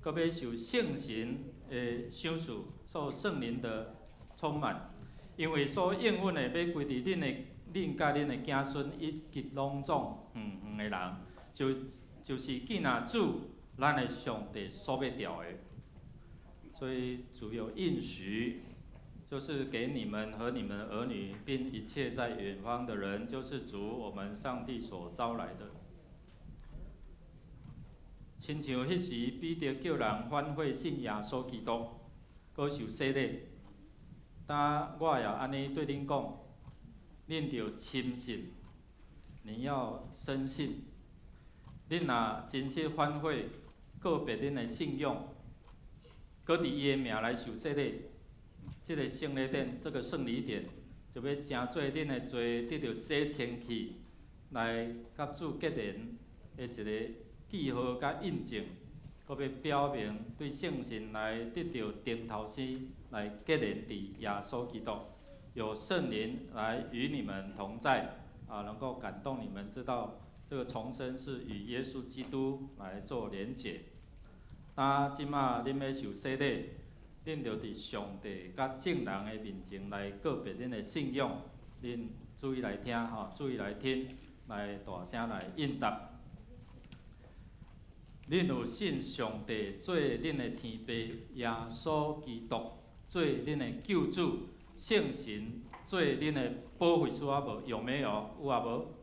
閣欲受聖神的賞賜，受聖靈的充滿。因為所應允的，欲歸佇恁的、恁佮恁的子孫以及攏總遠遠的人，就是見若主咱的上帝所欲召的。所以主有應許，就是給你們和你們的兒女，並一切在遠方的人，就是主我們上帝所召來的。親像彼時彼得叫人反悔信耶穌基督，閣受洗禮。但我也按呢對恁講，恁著深信，你要深信。恁若真實反悔，告別恁的信仰，閣佇伊的名來受洗禮，這个聖禮典，這个聖禮典，就欲成做恁的罪得著洗清氣，來佮主結連的一个記號佮印證，閣欲表明對聖神來得著重頭生，來結連佇耶穌基督，有聖靈來與你們同在，啊，能夠感動你們知道這个重生是與耶穌基督來做連結。當這馬恁欲受洗禮，恁著佇上帝佮眾人的面前來告別恁的信仰，恁注意來聽吼，注意來聽，來大聲來應答。恁有信上帝做恁的天父，耶穌基督做恁的救主，聖神做恁的保惠師啊無？有沒有？有啊無？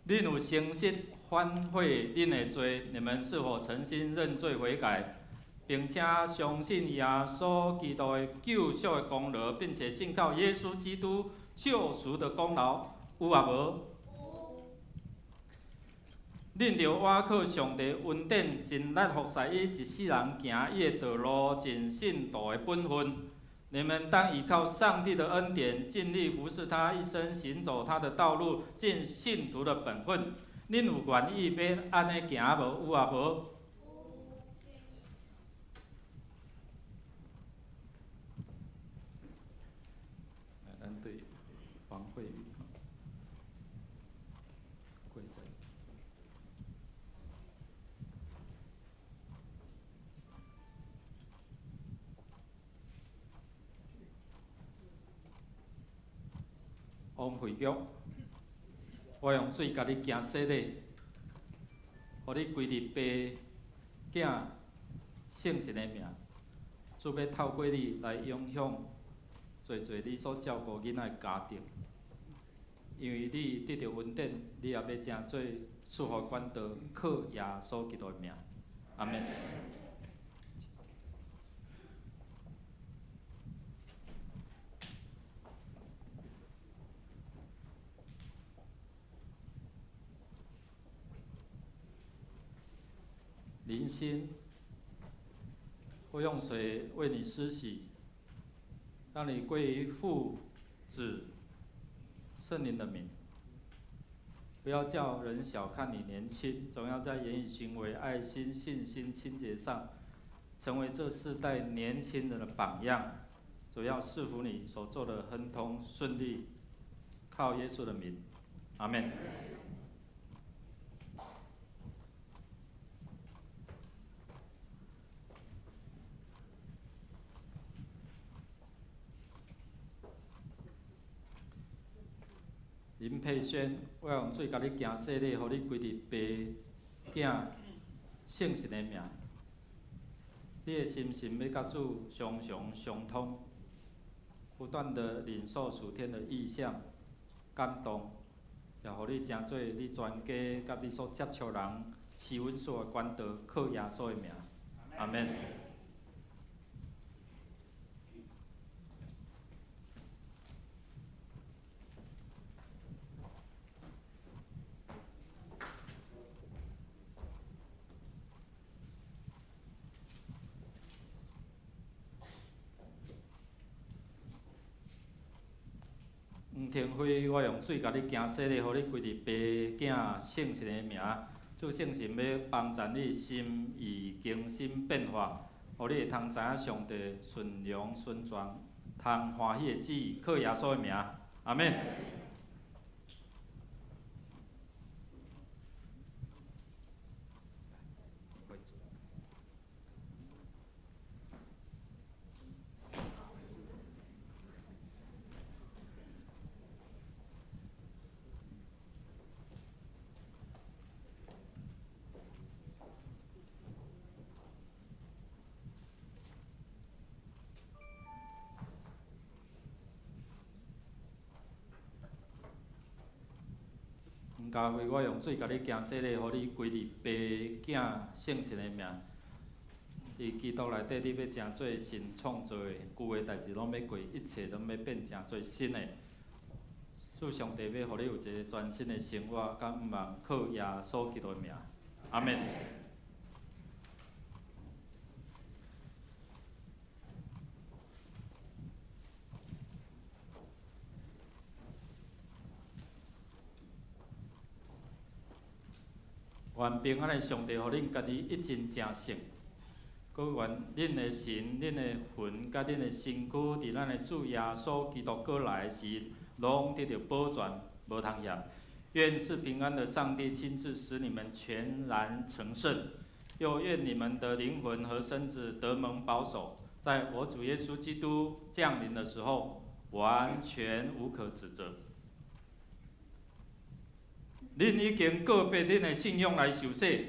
恁有誠實反悔恁的罪，你們是否誠心認罪悔改，並且相信耶穌基督的救贖的功勞，並且信靠耶穌基督救贖的功勞？有啊無？恁著倚靠上帝恩典，盡力服侍伊，一世人行伊的道路，盡信徒的本分。你們當倚靠上帝的恩典，盡力服侍他，一生行走他的道路，盡信徒的本分。恁有願意欲按呢行無？有抑無？來，咱對黃慧宇跪在。王惠玉，我用水共你行洗禮，予你歸入父、囝、聖神的名。主欲透過你來影響濟濟你所照顧囡仔的家庭，因為你得著恩典，你也欲成做賜福管道，靠耶穌基督的名。阿們。林心，我用水為你施洗，讓你歸於父、子、聖靈的名。不要叫人小看你年輕，總要在言語、行為、愛心、信心、清潔上，成為這世代年輕人的榜樣。主要賜福你所做的亨通順利，靠耶穌的名，阿們。林佩萱，我用水共你行洗禮，予你歸入父、囝、聖神的名。你的心神欲佮主常常相通，不斷的領受屬天的異象、感動，也予你成做你全家佮你所接觸人施恩賜的管道，靠耶穌的名，阿們。黃廷輝，我用水共你行洗禮，予你歸入父、囝、聖神的名。主聖神欲幫助你心意更新變化，予你會通知影上帝順良順全、通歡喜的旨意，靠耶穌的名，阿們。黃家輝，我用水共你行洗禮，予你歸入父、囝、聖神的名。佇基督內底，你欲成做新創造的，舊的代誌攏欲過，一切攏欲變成做新的。主上帝欲予你有一个全新的生活，佮向望靠耶穌基督的名。阿們。願平安的上帝，予恁家己一盡成聖，閣願恁的神、恁的魂、佮恁的身軀，佇咱的主耶穌基督閣來時，攏得著保全，無通嫌。願賜平安的上帝親自使你們全然成聖，又願你們的靈魂和身子得蒙保守，在我主耶穌基督降臨的時候，完全無可指責。恁已經告別恁的信仰來受洗，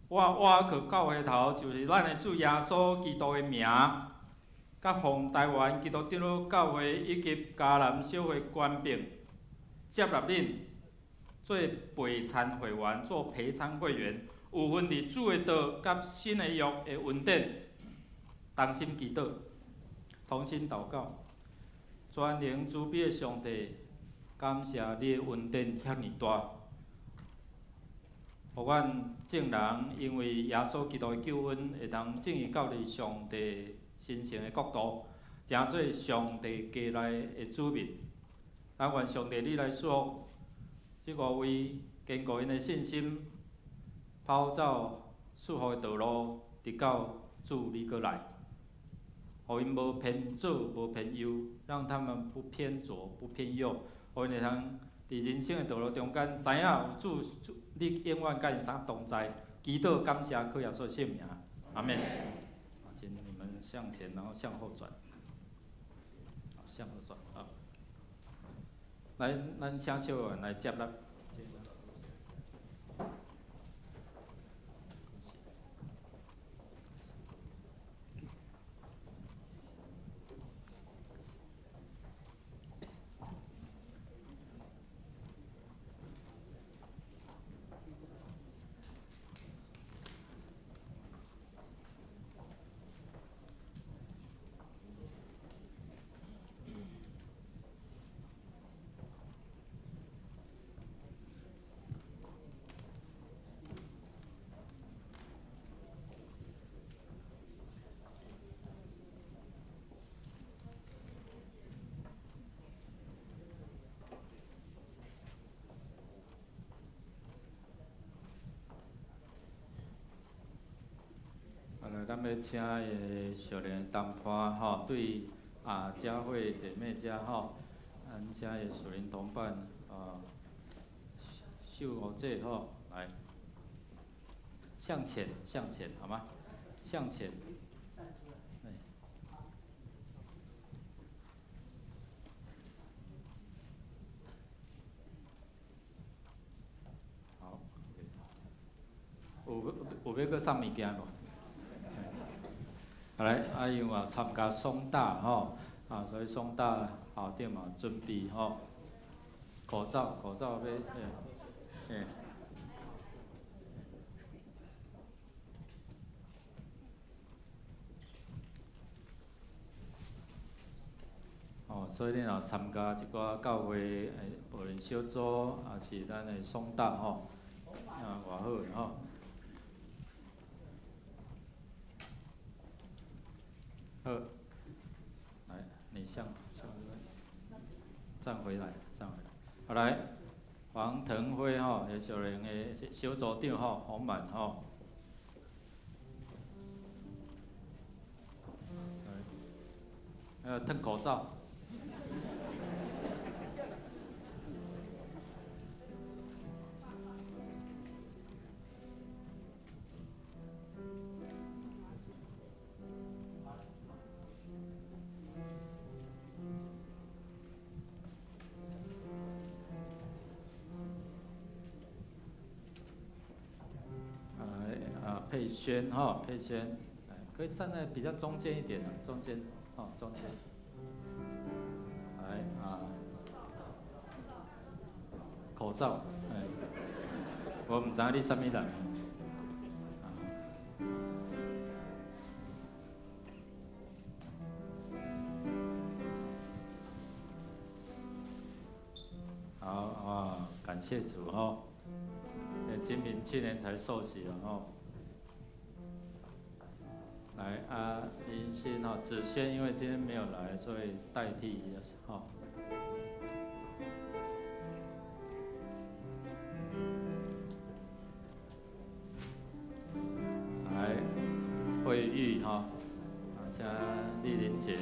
我倚靠教會頭，就是咱的主耶穌基督的名，佮奉臺灣基督長老教會以及嘉南小會權柄，接納恁做陪餐會員，做陪餐會員，有份佇主的道佮新的約的恩典，同心祈禱，同心禱告，全能慈悲的上帝。感謝你的恩典遐爾大，予阮眾人因為耶穌基督的救恩，會當進入到你上帝神聖的國度，成做上帝家內的子民。咱願上帝你來賜福這五位堅固𪜶的信心，跑走賜福的道路，直到主你閣來，予𪜶無偏左，無偏右，讓他們不偏左，不偏右，予𪜶會通佇人生的道路中間，知影有主，主你永遠佮𪜶相同在。祈禱感謝靠耶穌聖名，阿們。請你們向前，然後向後轉，向後轉啊！來，咱請小員來接啦。來，咱欲請的少年同伴吼，對啊，佳慧姐妹遮吼，咱請的屬靈同伴啊，秀娥姐吼，來，向前，向前，好嗎？向前。好，有有欲閣送物件無？來，啊，因為參加雙大吼，啊，所以雙大校長嘛準備吼，口罩，口罩欲，欸，欸。哦，所以你若參加一寡教會，欸，無論小組，抑是咱的雙大吼，啊，偌好的吼。好，來，你向向這邊站回來，站回來。好來，黃騰輝吼，也少年的小組長吼，洪滿吼。來，脫口罩。佩萱哈，佩萱，可以站在比較中間一點，中間，哦，中間。來啊，口罩，哎，我毋知影你啥物人。好啊，感謝主吼。金平去年才受洗了吼。來啊，林欣吼，子軒因為今天沒有來，所以代替一下吼。來，慧玉吼，啊，請麗玲姐。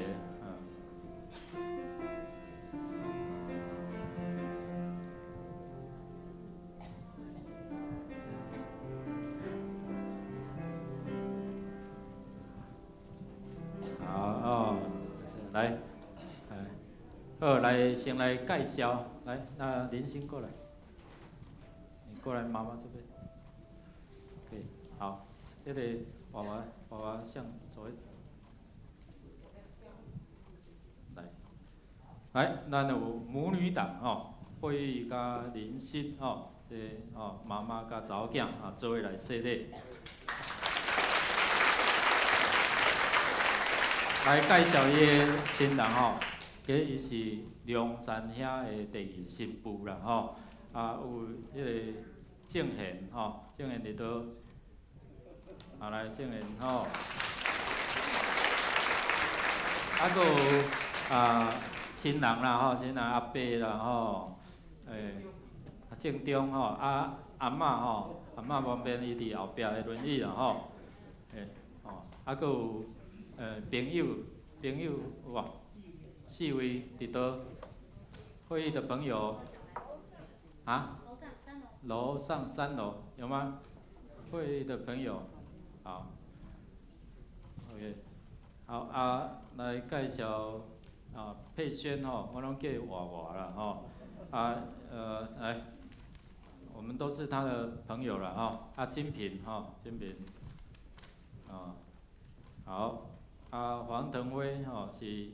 來，好，來先來介紹，來，那林心過來，你過來媽媽這邊，可以，好，這個娃娃娃娃向左，來，來，咱有母女檔吼，慧玉佮林心吼，這吼媽媽佮查某囝啊，做伙來洗禮。來介紹伊的親人吼，其實伊是龍山遐的第二新婦啦吼，啊有彼個正賢吼，正賢佇佗？啊來，正賢吼。啊，閣有啊親人啦吼，親人阿伯啦吼，欸，啊正中吼，啊阿嬤吼，阿嬤方便伊佇後壁的輪椅啦吼，欸吼，啊閣有朋友，朋友有無？四位佇佗？會議的朋友，啊？樓上三樓有嗎？會議的朋友，好，OK，好啊，來介紹啊佩萱吼，我攏叫伊娃娃啦吼，啊來，我們都是他的朋友了吼，啊金平吼，金平，啊好，啊黃騰輝吼是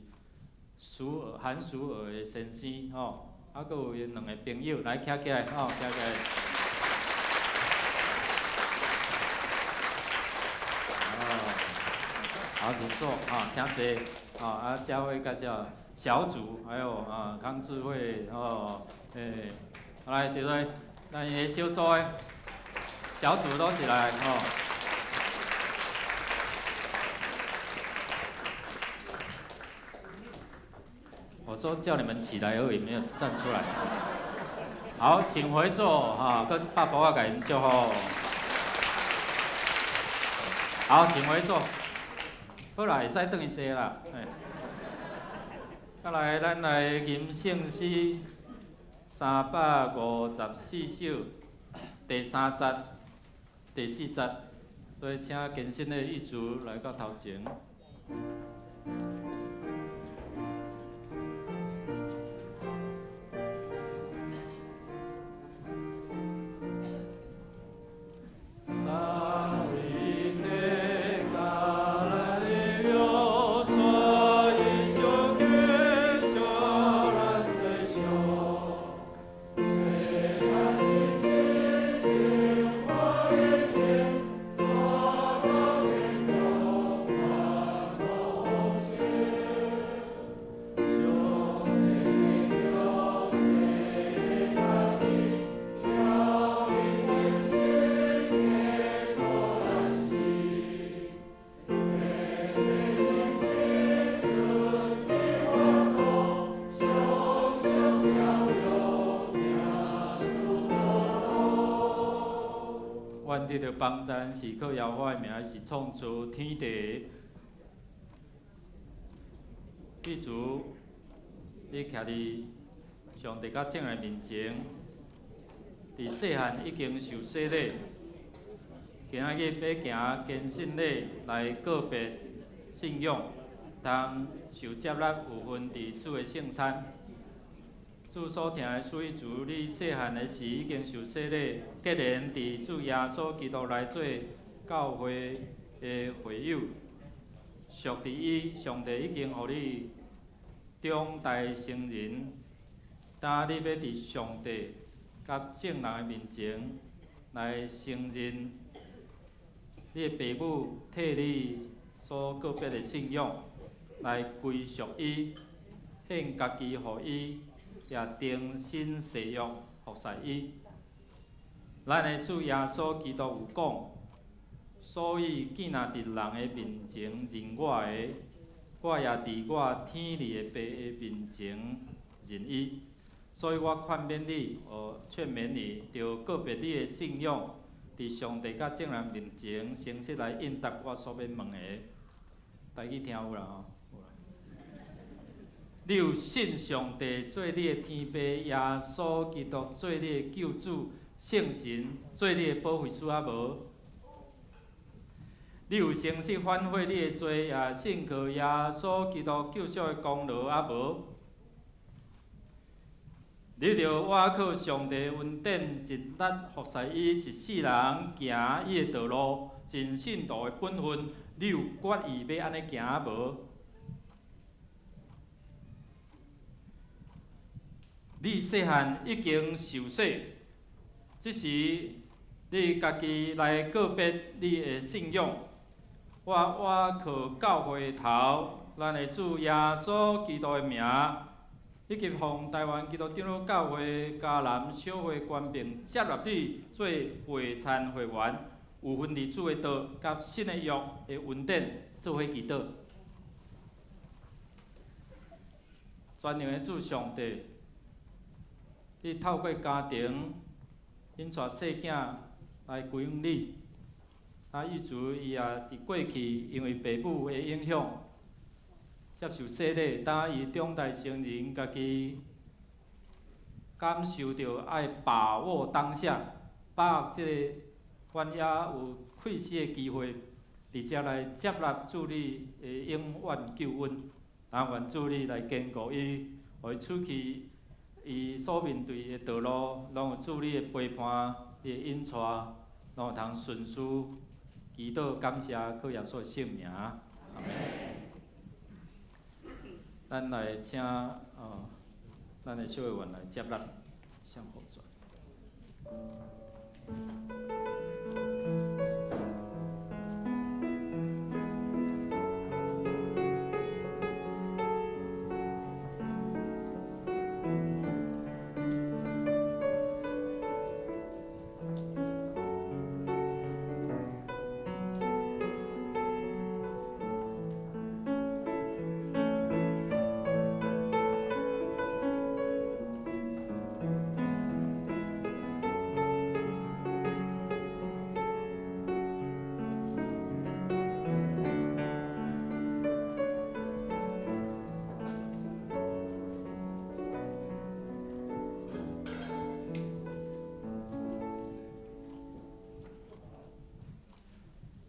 淑兒韓淑兒的先生吼，啊閣有𪜶兩個朋友來徛起來吼，徛起來。好，請坐啊，請坐啊。啊，佳慧介紹小組，還有啊康智慧哦，欸，來，對對，咱的小組的小組都起來吼。我說叫你們起來而已，沒有站出來。好，請回座哈，閣拍噗仔共𪜶祝福。好，請回座。好啦，會使轉去坐啦。嘿。再來，咱來吟聖詩354首，第三節、第四節，所以請健身的玉竹來到頭前。得著幫助，是靠耶和華的名，是創造天地。彼主，你徛佇上帝佮眾人面前，佇細漢已經受洗禮，今仔日欲行堅信禮來告別信仰，通受接納有份佇主的聖餐。主所疼的主主，你細漢的時已經受洗禮，既然佇主耶穌基督來做教會的會友，屬佇伊，上帝已經予你長大成人，今你欲佇上帝佮眾人的面前來承認你的爸母替你所告別的信仰，來歸屬伊，獻家己予伊。也重新誓約服侍伊。咱的主耶穌基督有講，所以見若佇人的面前認我的，我也佇我天裡的爸的面前認伊。所以我勸勉你，我勸勉你，著告別你的信仰，佇上帝佮眾人面前，誠實來應答我所欲問的。台語聽有啦吼。你有信上帝做你的天父，耶穌基督做你的救主，聖神做你的保惠師啊無？你有誠實反悔你的罪，也信靠耶穌基督救贖的功勞啊無？你著倚靠上帝恩典，盡力服侍伊，一世人行伊的道路，盡信徒的本分，你有決意欲按呢行啊無？你細漢已經受洗，這時你家己來告別你的信仰。我倚靠教會頭，咱的主耶穌基督的名，以及奉台灣基督長老教會嘉南小會權柄接納你做會餐會員，有份佇主的道佮新的約的恩典做伙祈禱。全能的主上帝，你透過家庭引帶細囝來歸向你。啊，玉竹伊也佇過去因為爸母的影響，接受洗禮，當伊長大成人，家己感受著愛把握當下，把握這個阮猶有氣死的機會，佇遮來接納主你的永遠救恩。啊，願主你來堅固伊，予伊出去伊所面對的道路，攏有主你的陪伴，你的引帶，攏會通順遂。祈禱感謝，靠耶穌的聖名，阿們。咱來請哦，咱的小會員來接納聖寶座。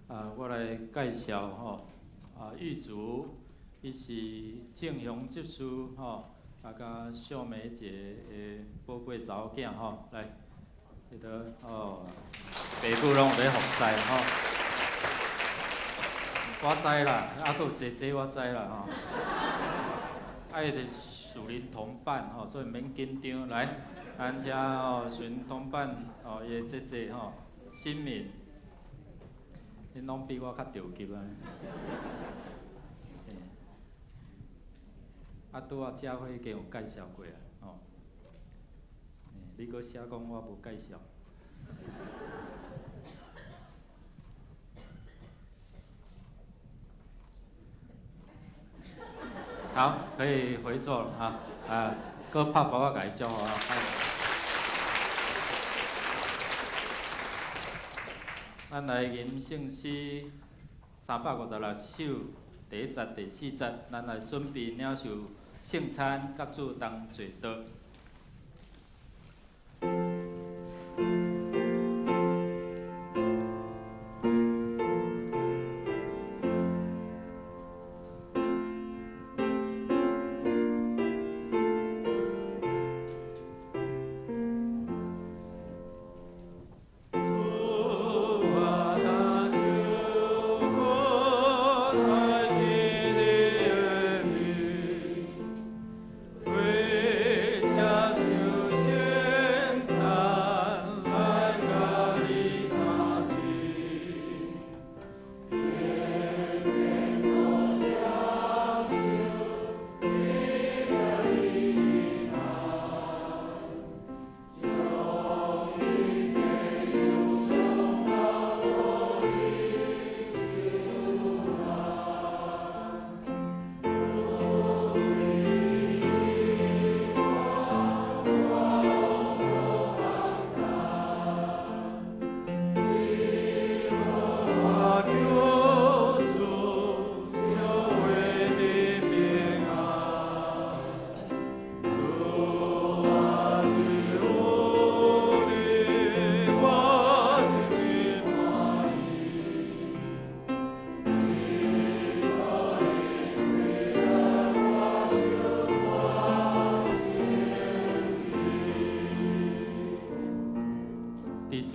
啊，我來介紹吼，啊，玉竹，伊是正雄執事吼，啊，佮秀梅姐的寶貝查某囝吼，來，這個哦，爸母攏有咧服侍吼，我知啦，啊，閣有姐姐我知啦吼，啊，伊是屬靈同伴吼，所以免緊張，來，咱遮吼屬靈同伴吼，伊的姐姐吼，新敏。恁攏比我較著急啊！啊，拄仔佳慧已經有介紹過啊，吼。你閣寫講我無介紹。好，可以回座了哈。啊，閣拍包仔共伊祝福啊。咱來吟聖詩356首，第一節、第四節，咱來準備領受聖餐，佮主同坐桌。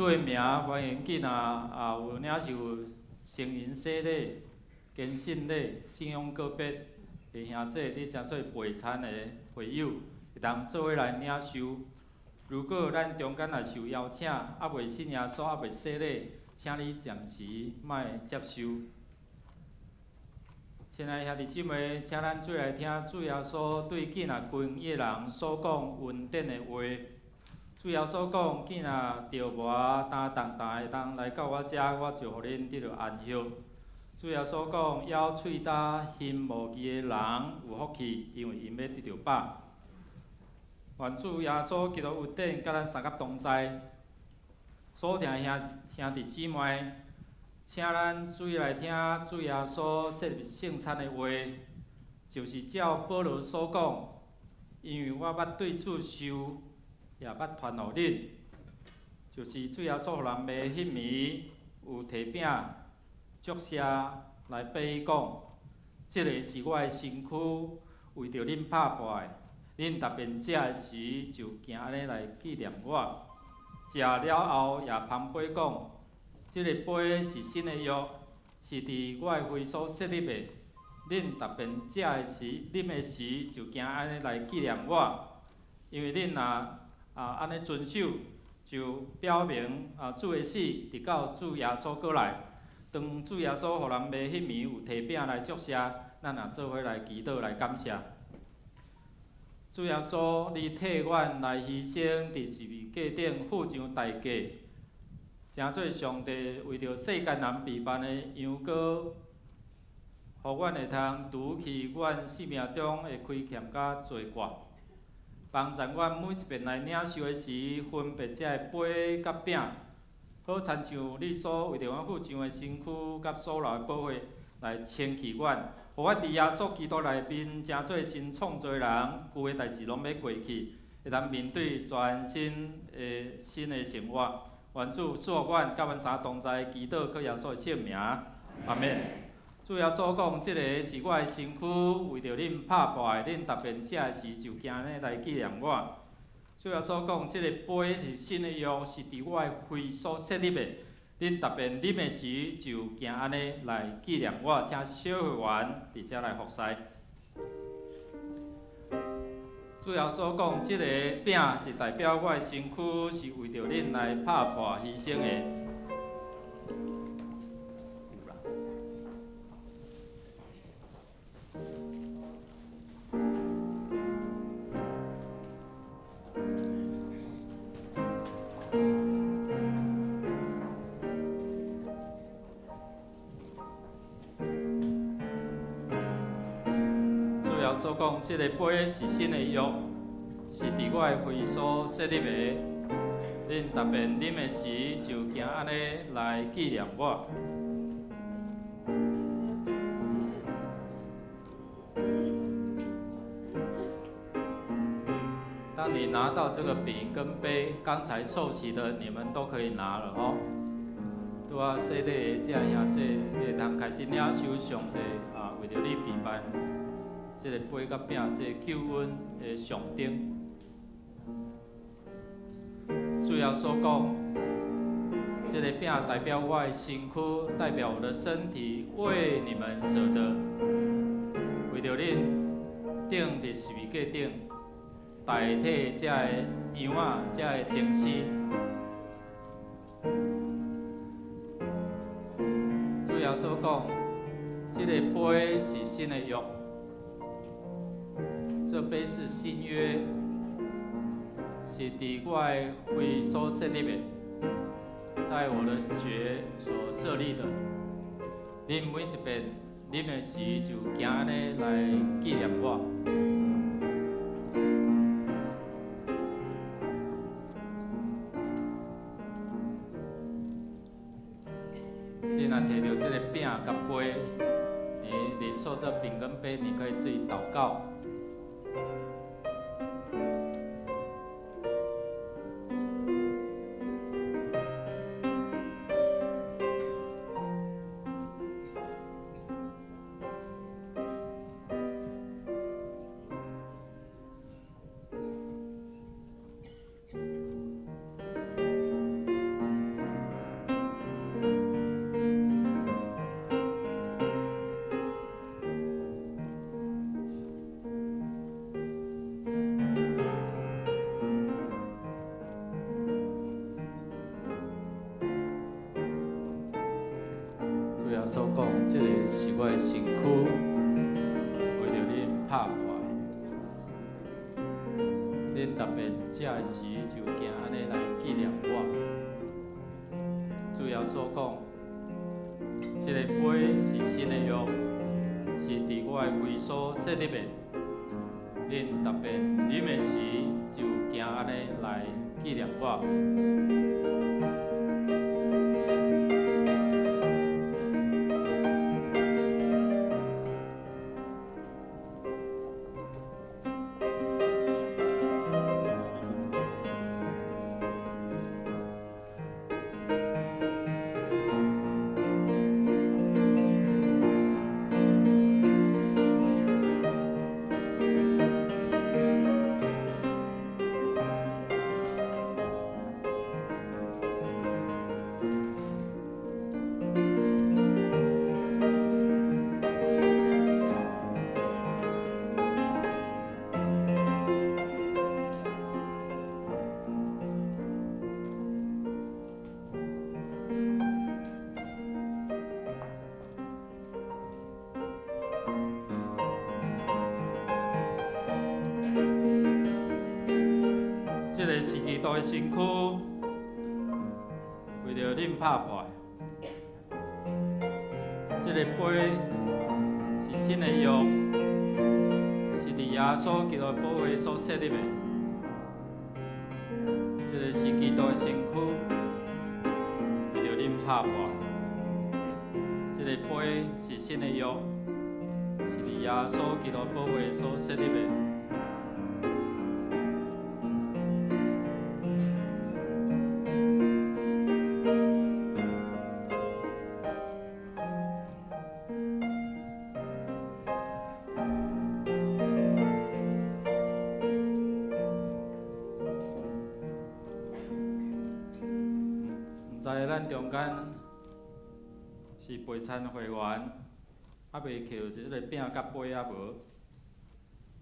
主的名，歡迎囝仔啊有領受成人洗禮、堅信禮、信仰告別的兄弟，你正做陪餐的會友，會當做伙來領受。如果咱中間若受邀請，猶未信耶穌，猶未洗禮，請你暫時莫接受。請親愛兄弟姊妹，請咱做來聽主耶穌對見若歸伊的人所講恩典的話。主耶穌講：見若著無擔重擔的人來到我遮，我就予恁得著安息。主耶穌講：枵喙焦、心無義的人有福氣，因為𪜶欲得著飽。願主耶穌基督恩典佮咱三佮同在。所聽兄弟姊妹，請咱注意來聽主耶穌設立聖餐的話，就是照保羅所講，因為我捌對主受，也捌傳予恁，就是主耶穌予人賣彼暝，有提餅、祝謝來擘伊講，這个是我的身軀，為著恁拍破的，恁逐遍食的時就行按呢來紀念我。食了後，也捧杯講，這个杯是新的約，是佇我的血所設立的。恁逐遍食的時、啉的時，就行按呢來紀念我。因為恁若按呢遵守，就表明主的死，直到主耶穌閣來。當主耶穌予人賣彼暝有提餅來祝謝，咱也做伙來祈禱來感謝。主耶穌，你替阮來犧牲，佇十字架頂付上代價，成做上帝為著世間人備辦的羊羔，予阮會通除去阮生命中的虧欠佮罪過，幫助阮每一遍來領受的時，分別這个杯佮餅，好親像你所為著阮付上的身軀佮所流的寶血來清氣阮，予阮佇耶穌基督內面成做新創造的人，舊的代誌攏欲過去，會當面對全新的新的生活。願主賜福阮，佮阮三同在，祈禱靠耶穌的聖名，阿們。主耶穌講：這个是我的身軀，為著恁拍破的，恁逐遍食的時就行按呢來紀念我。主耶穌講：這个杯是新的約，是佇我的血所設立的，恁逐遍啉的時就行按呢來紀念我。請小會員佇遮來服侍。主耶穌講：這个餅是代表我的身軀，是為著恁來拍破犧牲的。有啦。主耶穌講：這个杯是新的約，是佇我的血所設立的。恁逐遍啉的時，就行按呢來紀念我。當你拿到這個餅跟杯，剛才受洗的你們都可以拿了哦。拄仔洗禮的這兄姊，你會通開始領受上帝為著你備辦這個杯佮餅，這個救恩的象徵。主耶穌講，這個餅代表我的身軀，代表我的身體，為你們捨的，為著恁釘佇十字架頂，代替這個羊仔，這个祭司。主耶穌講，這个杯是新的約，這杯是新約，是佇我的血所設立的，在我的血所設立的。恁每一遍啉的時，就行按呢來紀念我。你若提著這个餅佮杯，你領受這餅跟杯，你可以自己禱告。拍破的。恁逐遍食的時就行按呢來紀念我。主耶穌講，這个杯是新的約，是佇我的血所設立的。恁逐遍啉的時就行按呢來紀念我。這个是基督的身軀，為著恁拍破的。這个杯是新的約，是佇耶穌基督的寶血所設立的。這个是基督的身軀，為著恁拍破的。這个杯是新的約，是佇耶穌基督寶血所設立的。毋知咱中間是陪餐會員，猶未抾這个餅佮杯仔無？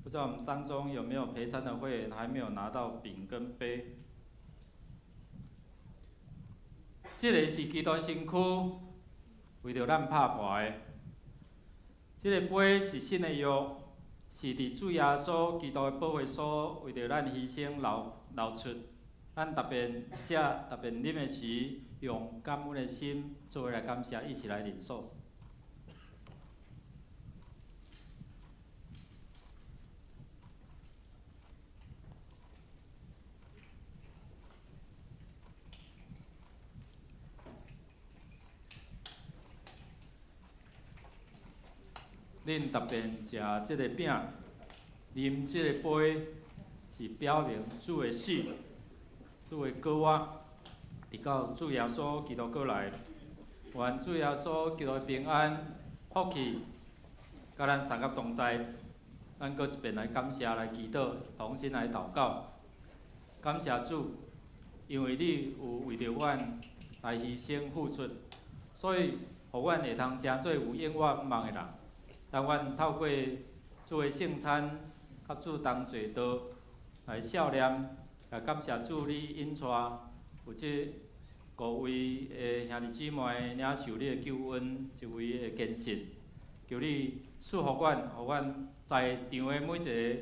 不知道我們當中有沒有陪餐的會員還沒有拿到餅跟杯？這个是基督身軀，為著咱拍破的。這个杯是新的約，是佇主耶穌基督的寶血所為著咱犧牲流出。咱逐遍食、逐遍啉的時，用感恩的心做伙來感謝，一起來領受。恁逐遍食這个餅，啉這个杯，是表明主的死，主的復活，直到主耶穌基督閣來。願主耶穌基督的平安、福氣，佮咱三甲同在。咱閣一遍來感謝、來祈禱，同心來禱告。感謝主，因為你有為著阮來犧牲付出，所以予阮會通成做有永遠望的人。當阮透過主的聖餐，佮主同坐桌來數念，也感謝主你引帶有這五位的兄弟姊妹領受你的救恩，一位的堅信。求你賜福阮，予阮在場的每一个，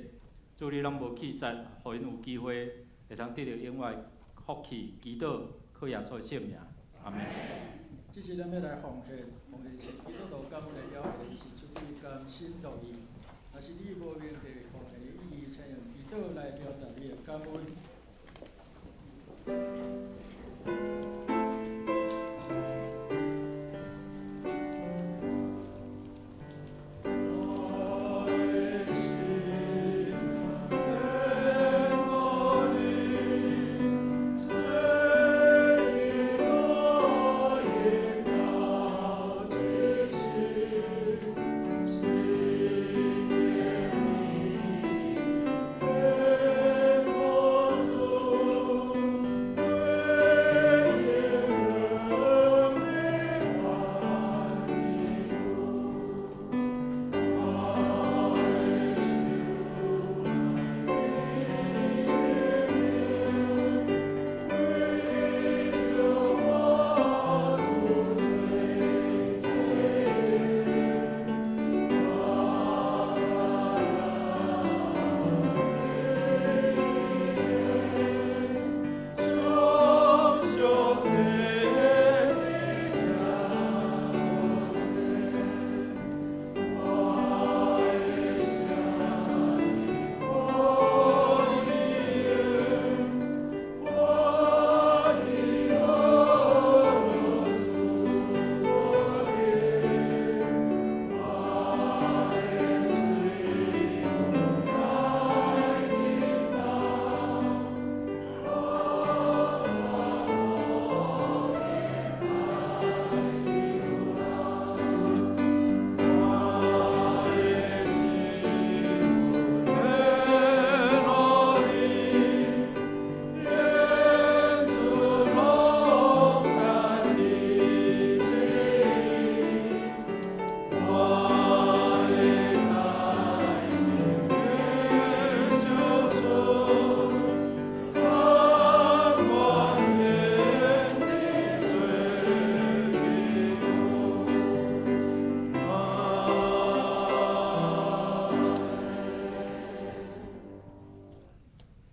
主你攏無棄殺，予𪜶有機會會通得著永遠福氣。祈禱靠耶穌的聖名，阿們。這時咱欲來奉獻，奉獻是基督徒感恩的表現，是出於甘心樂意。若是你無明白奉獻的意義，請用祈禱來表達你的感恩。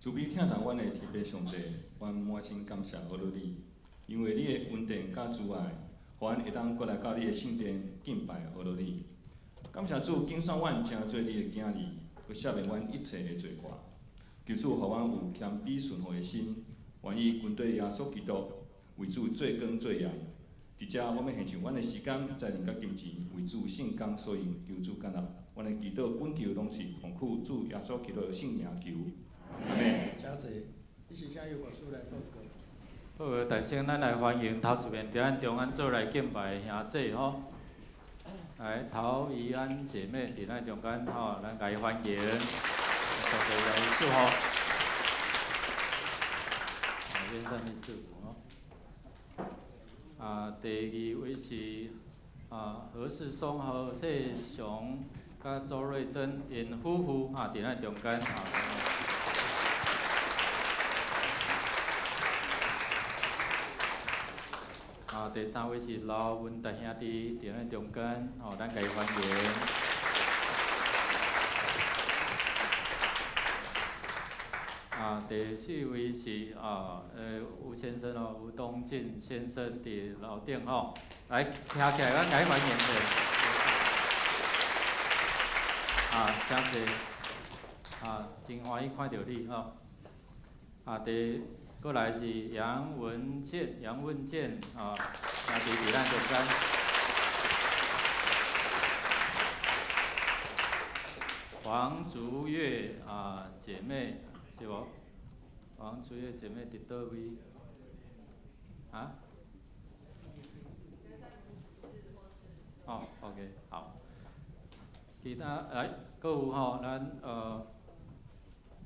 慈悲疼惜阮的天父上帝，阮滿心感謝呵咾你，因為你的恩典佮慈愛，予阮會當閣來到你的聖殿敬拜呵咾你。感謝主揀選阮成做你的囝兒，閣赦免阮一切的罪過。求主予阮有謙卑順服的心，願意跟綴耶穌基督，為主做工做鹽。佇遮，我欲獻上阮的時間、才能佮金錢，為主聖工所用，求主感恩。阮的祈禱懇求攏是奉靠主耶穌基督的聖名求。阿們。請坐，你是請邱牧師來報告。好，大先咱來歡迎頭一遍佇咱中間做來敬拜的兄姊吼，來陶怡安姐妹佇咱中間吼，咱共伊歡迎，上帝來祝福。願上帝賜福吼。啊，第二位是啊何世松、何世雄、佮周瑞珍𪜶夫婦啊，佇咱中間啊。啊，第三位是劉文達兄弟，佇咱中間，吼，咱共伊歡迎。啊，第四位是啊，吳先生哦，吳東進先生佇樓頂吼，來徛起來，咱共伊歡迎者。啊，請坐。啊，真歡喜看著你吼。啊，第閣來是楊文健，楊文健啊，兄弟佇咱中間。黃竹月啊，姐妹是無？黃竹月姐妹佇佗位？啊？哦，OK，好。其他來，閣有吼，咱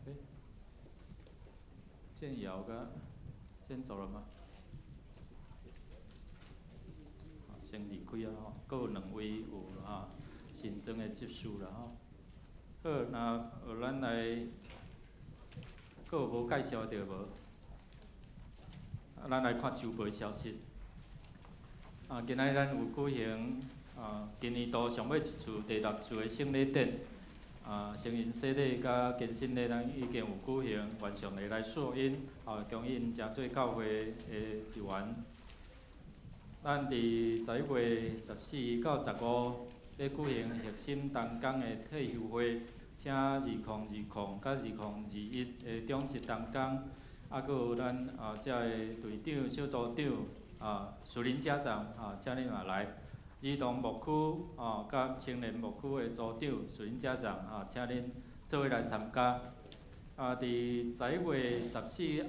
欸，建堯佮先走了嗎？先離開啊吼，閣有兩位有啊新增的執事啦吼。好，那咱來，閣有無介紹著無？啊，咱來看週報消息。啊，今仔日咱有舉行啊，今年度上尾一次第六次的聖禮典。啊，成人洗禮佮堅振禮，咱已經有舉行，願上帝來賜恩，啊，恭喜𪜶成做教會的一員。咱佇11月14到15，欲舉行核心同工的退休會，請2020佮2021的長執同工，啊，閣有咱啊遮的隊長、小組長、啊，屬靈家長，啊，請恁嘛來。兒童牧區哦，佮青年牧區的組長、屬靈家長，啊，請恁做伙來參加。啊，佇11月14，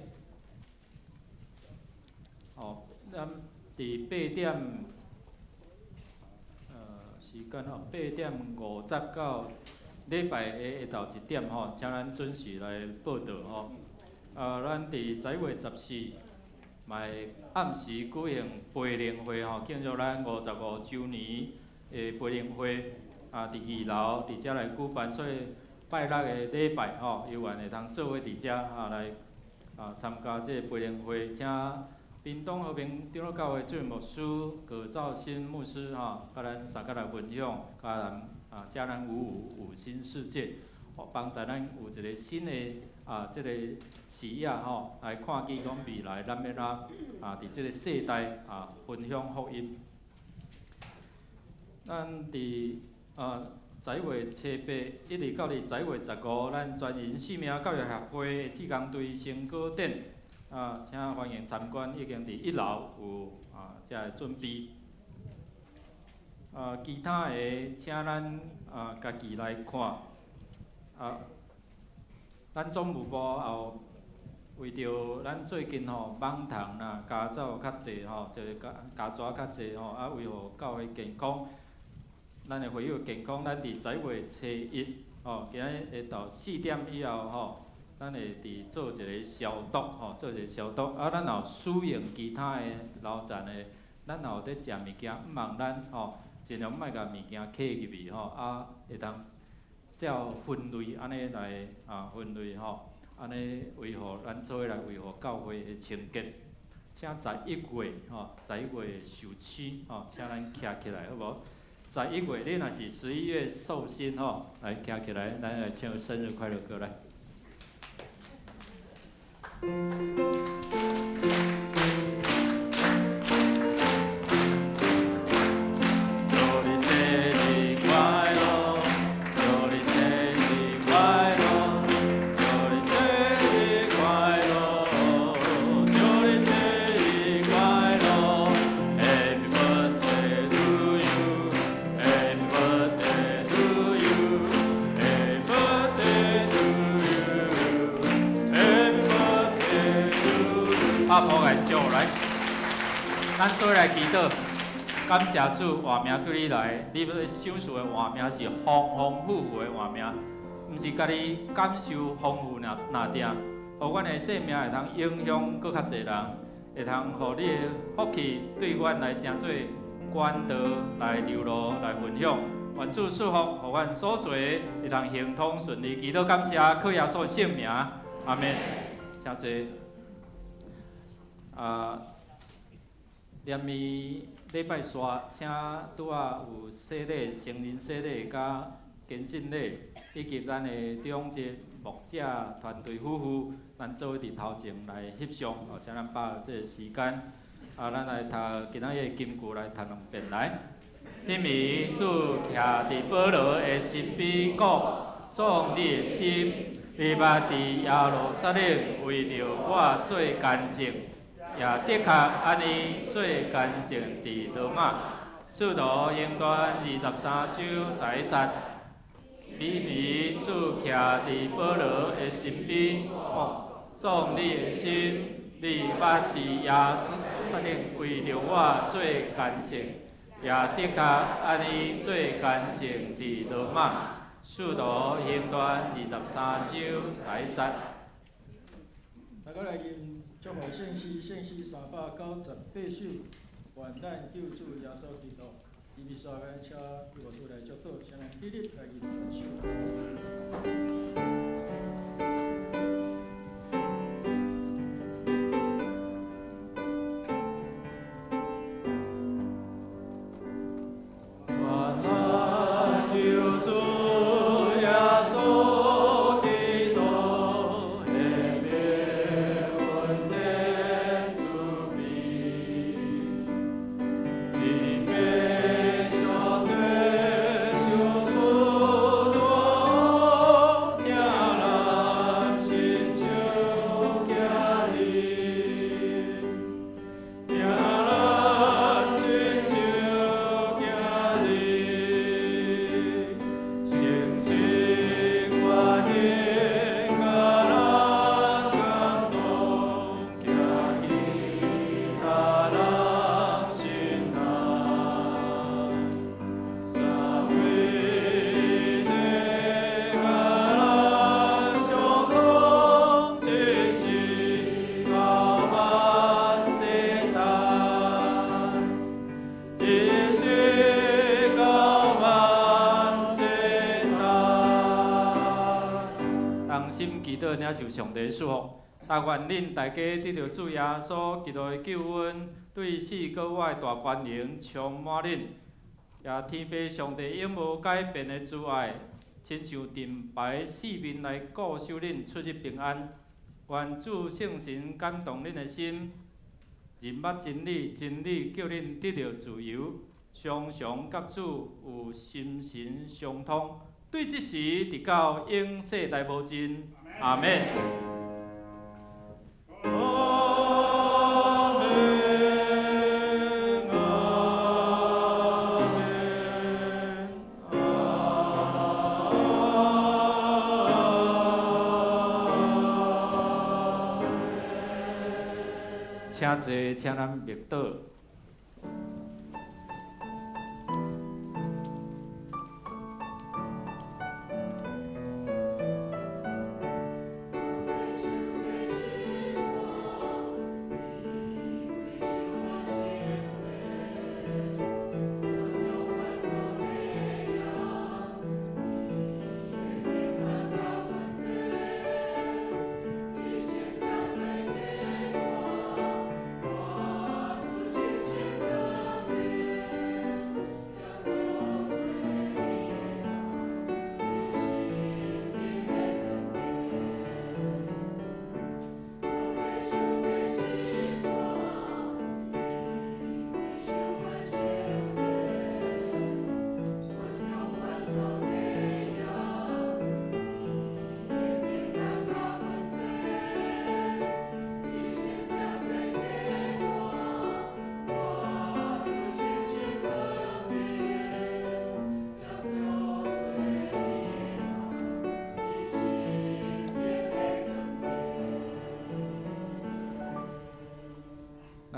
哦，咱佇八點，時間吼，8點50到禮拜的下晝1點吼，請咱準時來報到吼。啊，咱佇11月14嘛會暗時舉行培靈會吼，慶祝咱55週年的培靈會啊，佇二樓佇遮來舉辦，所以拜六的禮拜吼，有緣會通做伙佇遮啊來啊參加這個培靈會，請屏東和平長老教會主任牧師葛兆新牧師吼，佮咱三個來分享，佮咱啊教咱五五五新世界，幫助咱有一個新的啊這個視野吼，來看見講未來咱欲按怎啊，佇這個世代啊分享福音。咱佇啊11月初八一直到佇11月15，咱全人生命教育協會的志工隊成果展啊，請歡迎參觀，已經佇一樓有啊遮个準備。啊，其他的請咱啊家己來看。啊，咱總務部也有為著咱最近吼蠓蟲啦、家走較濟吼，就是家家蛇較濟吼，啊維護教會健康，咱的會友健康，咱佇11月初一吼，今仔日下晝4點以後吼，咱會佇做一个消毒吼，做一个消毒。啊，咱若有使用其他的樓層的，咱若有佇食物件，毋茫咱吼，盡量莫共物件囥入去吼，啊，會當照分類按呢來啊分類吼，按呢維護咱做伙來維護教會的清潔。請十一月吼，十一月受試吼，請咱徛起來好無？十一月，你若是11月壽星吼，來徛起來，咱來唱生日快樂歌來。祝你生日快樂，祝你生日快樂，祝你生日快樂，祝你生日快樂。Happy birthday to you, Happy birthday to you, Happy birthday to you, Happy birthday to you。拍鼓來祝來，咱做來祈禱。感謝主，活命對你來，你欲賞賜的活命是豐豐富富的活命，毋是家己感受豐富爾爾定，予阮的生命會通影響閣較濟人，會通予你的福氣對阮來成做管道來流露來分享。願主賜福，予阮所做的會通亨通順利。祈禱感謝，靠耶穌聖名，阿門。請坐。啊，連暝禮拜四，請拄仔有洗禮、成人洗禮佮堅信禮，以及咱的長執牧者團隊夫婦，咱做伙佇頭前來翕相，哦，請咱把握這個時間。啊，咱來讀今仔日的金句來讀兩遍來。彼暝主徛佇保羅的身邊講：壯你的心，你捌佇耶路撒冷為著我做監證，也的確按呢做監證佇羅馬。使徒行傳23章11節。彼暝主徛佇保羅的身邊講：壯你的心，你捌佇耶路撒冷為著我做監證，也的確按呢做監證佇羅馬。使徒行傳23章11節。大家來吟祝福聖詩，聖詩398首，願咱救主耶穌基督，伊必須來請牧師來祝禱，請咱起立來吟全首。願咱救主耶穌基督的恩典慈悲，天父上帝相思疼咱親像囝兒，疼咱親像囝兒，誠實關心佮咱共同行其他人心內，三位一體佮咱相通，一世到萬世代，一世到萬世代。同心祈禱，領受上帝祝福。但願恁大家得著主耶穌基督的救恩，對四國外大權能充滿恁，也天父上帝永無改變的慈愛，親像盾牌四面來固守恁出入平安。願主聖神感動恁的心，認捌真理，真理叫恁得著自由，常常佮主有心神相通。對這時直到永世代無盡。阿門。阿門，阿門，阿門。請坐，請咱默禱。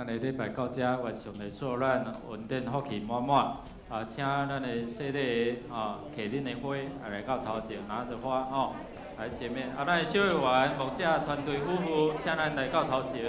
咱的禮拜到遮，願上帝賜予咱恩典福氣滿滿。啊，請咱的洗禮的啊，提恁的花來到頭前，拿著花吼，來前面。啊，咱的小會員、牧者團隊夫婦，請咱來到頭前。